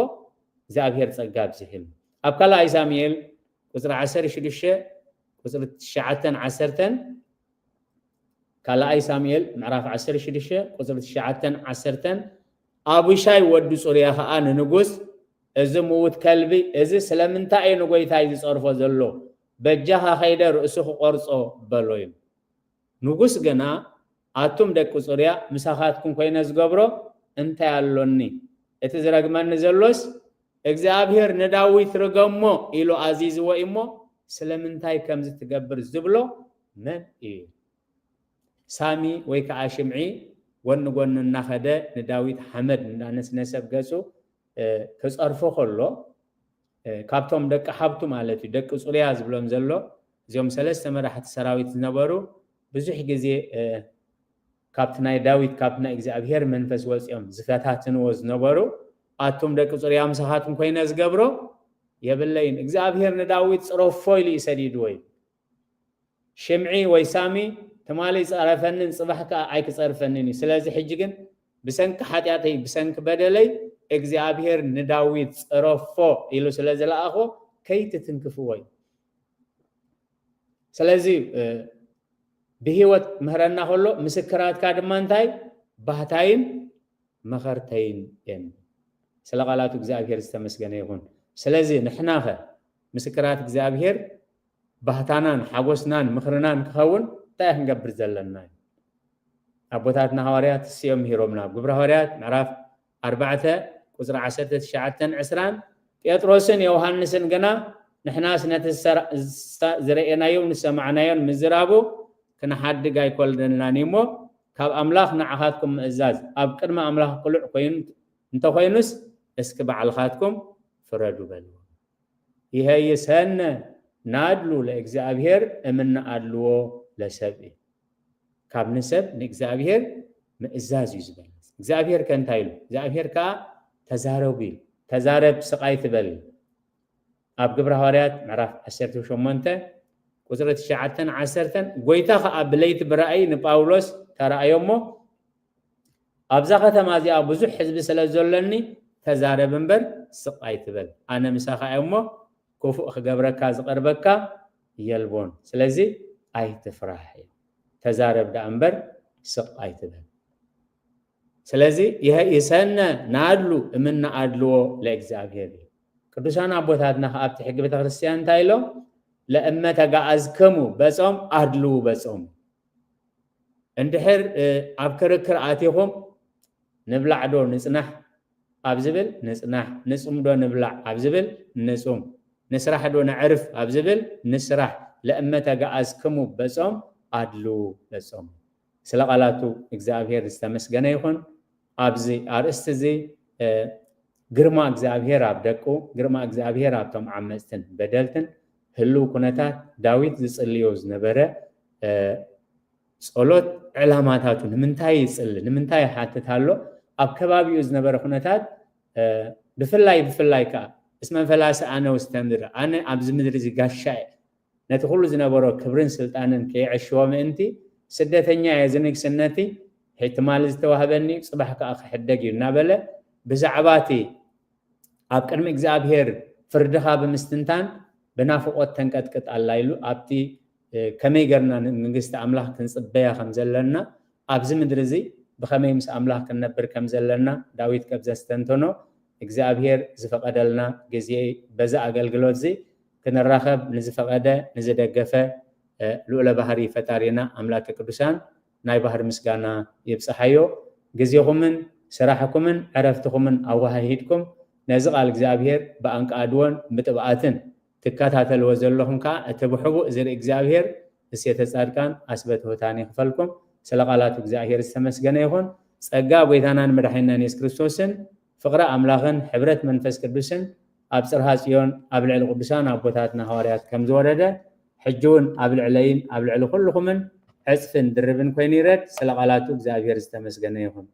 እግዚኣብሔር ጸጋ ኣብዚሕሉ። ኣብ ካልኣይ ሳሙኤል ቁጽሪ ዓሰርተ ሽዱሽተ ቁጽሪ ትሽዓተን ዓሰርተን፣ ካልኣይ ሳሙኤል ምዕራፍ ዓሰርተ ሽዱሽተ ቁጽሪ ትሽዓተን ዓሰርተን፣ ኣቡሻይ ወዲ ጽሩያ ኸኣ ንንጉስ፣ "እዚ ምዉት ከልቢ እዚ ስለምንታይ እዩ ንጎይታይ ዝጸርፎ ዘሎ? በጃኻ ኸይደ ርእሱ ክቖርጾ" በሎ እዩ። ንጉስ ግና፣ "ኣቱም ደቂ ጽሩያ፣ ምሳኻትኩም ኮይነ ዝገብሮ እንታይ ኣሎኒ? እቲ ዝረግመኒ ዘሎስ፣ እግዚኣብሔር ንዳዊት ርገሞ ኢሉ ኣዚዝዎ እዩ እሞ፣ ስለምንታይ ከምዚ ትገብር ዝብሎ መን እዩ?" ሳሚ ወይ ከዓ ሽምዒ ጎኒ ጎኒ እናኸደ ንዳዊት ሓመድ እንዳነስነሰ ኣብ ገጹ፣ እ፣ ክጸርፎ ከሎ፣ እ፣ ካብቶም ደቂ ሓብቱ ማለት እዩ፣ ደቂ ጽሩያ ዝብሎም ዘሎ፣ እዚኦም ሰለስተ መራሕቲ ሰራዊት ዝነበሩ፣ ብዙሕ ግዜ፣ እ፣ ካብቲ ናይ ዳዊት፣ ካብቲ ናይ እግዚኣብሔር መንፈስ ወጺኦም ዝፈታትንዎ ዝነበሩ፣ "ኣቱም ደቂ ጽሩያ ምሳኻትኩም ኮይነ ዝገብሮ የብለይን፣ እግዚኣብሔር ንዳዊት ጽረፎ ኢሉ እዩ ሰዲድዎ" እዩ። ሽምዒ ወይ ሳሚ ትማሊ ይጸረፈንን ጽባሕ ከኣ ኣይክጸርፈንን እዩ። ስለዚ ሕጂ ግን ብሰንኪ ሓጢኣተይ፣ ብሰንኪ በደለይ እግዚኣብሔር ንዳዊት ጽረፎ ኢሉ ስለ ዝለኣኾ ከይትትንክፍዎ እዩ። ስለዚ፣ እ፣ ብህይወት ምህረና ከሎ ምስክራትካ ድማ እንታይ? ባህታይን መኸርተይን እየን። ስለ ቃላቱ እግዚኣብሔር ዝተመስገነ ይኹን። ስለዚ ንሕናኸ ምስክራት እግዚኣብሔር ባህታናን ሓጎስናን ምኽርናን ክኸውን እንታይ ክንገብር ዘለና እዩ? ኣቦታትና ሃዋርያት እስዮም ምሂሮምና። ኣብ ግብረ ሃዋርያት ምዕራፍ ኣርባዕተ ቁጽሪ ዓሰርተ ትሽዓተን ዕስራን፣ ጴጥሮስን ዮሃንስን ግና ንሕናስ ነቲ ዝሰራ-፣ ዝሳ-፣ ዝረኤናዮን ዝሰማዕናዮን ምዝራቡ ክንሓድግ ኣይኮለናን እዩ እሞ፣ ካብ ኣምላኽ ንዓኻትኩም ምእዛዝ ኣብ ቅድሚ ኣምላኽ ቅሉዕ ኮይኑ እንተኾይኑስ፣ እስኪ ባዕልኻትኩም ፍረዱ በልዎ። ይሄይሰነ ናድሉ ለእግዚኣብሔር እምነ ኣድልዎ ለሰብእ። ካብ ንሰብ ንእግዚኣብሔር ምእዛዝ እዩ ዝበልጽ። እግዚኣብሔር ከ እንታይ ኢሉ? እግዚኣብሔር ከኣ ተዛረቡ ኢሉ። ተዛረብ ስቕ ኣይትበል። ኣብ ግብረ ሃዋርያት ምዕራፍ ዓሰርተ ሸሞንተ ቁጽሪ ትሽዓተን ዓሰርተን፣ ጎይታ ከኣ ብለይቲ ብራእይ ንጳውሎስ ተራእዮ እሞ፣ "ኣብዛ ከተማ እዚኣ ብዙሕ ህዝቢ ስለ ዘሎኒ ተዛረብ እምበር ስቕ ኣይትበል። ኣነ ምሳኻ እየ እሞ ክፉእ ክገብረካ ዝቐርበካ የልቦን። ስለዚ ኣይትፍራሕ እዩ። ተዛረብ ደኣ እምበር ስቕ ኣይትበል። ስለዚ ይሀ- ይሰነ ናድሉ እምነ አድልዎ ለእግዚኣብሔር እዩ። ቅዱሳን ኣቦታትና ከኣ ኣብቲ ሕጊ ቤተክርስትያን እንታይ ኢሎም? ለእመ ተጋኣዝክሙ በጾም አድልዉ በጾም። እንድሕር ኣብ ክርክር ኣቲኹም ንብላዕ ዶ ንጽናሕ ኣብ ዝብል ንጽናሕ፣ ንጹም ዶ ንብላዕ ኣብ ዝብል ንጹም፣ ንስራሕ ዶ ነዕርፍ ኣብ ዝብል ንስራሕ። ለእመ ተጋኣዝክሙ በጾም አድልዉ በጾም። ስለ ቃላቱ እግዚኣብሔር ዝተመስገነ ይኹን። ኣብዚ ኣርእስቲ እዚ ግርማ እግዚኣብሔር ኣብ ደቁ፣ ግርማ እግዚኣብሔር ኣብቶም ዓመፅትን በደልትን ህልው ኩነታት ዳዊት ዝጽልዮ ዝነበረ ጸሎት ዕላማታቱ ንምንታይ ይጽሊ፣ ንምንታይ ይሓትት ኣሎ፣ ኣብ ከባቢኡ ዝነበረ ኩነታት ብፍላይ ብፍላይ ከዓ እስመ ፈላሲ ኣነ ውስተ ምድር፣ ኣነ ኣብዚ ምድሪ እዚ ጋሻ እየ፣ ነቲ ኩሉ ዝነበሮ ክብርን ስልጣንን ከየዕሽዎ ምእንቲ ስደተኛ እየ፣ እዚ ንግስነቲ ትማሊ ዝተዋህበኒ እዩ፣ ጽባሕ ከዓ ክሕደግ እዩ እናበለ ብዛዕባ እቲ ኣብ ቅድሚ እግዚኣብሔር ፍርድኻ ብምስትንታን ብናፍቖት ተንቀጥቅጥ ኣላ ኢሉ ኣብቲ ከመይ ገርና ንመንግስቲ ኣምላኽ ክንጽበያ ከም ዘለና፣ ኣብዚ ምድሪ እዚ ብኸመይ ምስ ኣምላኽ ክንነብር ከም ዘለና ዳዊት ከብ ዘስተንተኖ እግዚኣብሔር ዝፈቐደልና ግዜ በዚ ኣገልግሎት እዚ ክንራኸብ ንዝፈቐደ ንዝደገፈ ልዑለ ባህሪ ፈጣሪና ኣምላከ ቅዱሳን ናይ ባህሪ ምስጋና ይብጽሓዮ። ግዜኹምን ስራሕኩምን ዕረፍትኹምን ኣወሃሂድኩም ነዚ ቃል እግዚኣብሔር ብኣንቃድዎን ብጥብኣትን ትከታተልዎ ዘለኹም ከዓ እቲ ብሕቡእ ዝርኢ እግዚኣብሔር እሴተ ጻድቃን ኣስበ ትሑታን ይኽፈልኩም። ስለ ቃላቱ እግዚኣብሔር ዝተመስገነ ይኹን። ጸጋ ጎይታናን መድሓኒናን የሱስ ክርስቶስን ፍቕሪ ኣምላኽን ሕብረት መንፈስ ቅዱስን ኣብ ጽርሃ ጽዮን ኣብ ልዕሊ ቅዱሳን ኣቦታትና ሃዋርያት ከም ዝወረደ ሕጂ እውን ኣብ ልዕለይን ኣብ ልዕሊ ኩልኹምን ዕጽፍን ድርብን ኮይኑ ይረድ። ስለ ቃላቱ እግዚኣብሔር ዝተመስገነ ይኹን።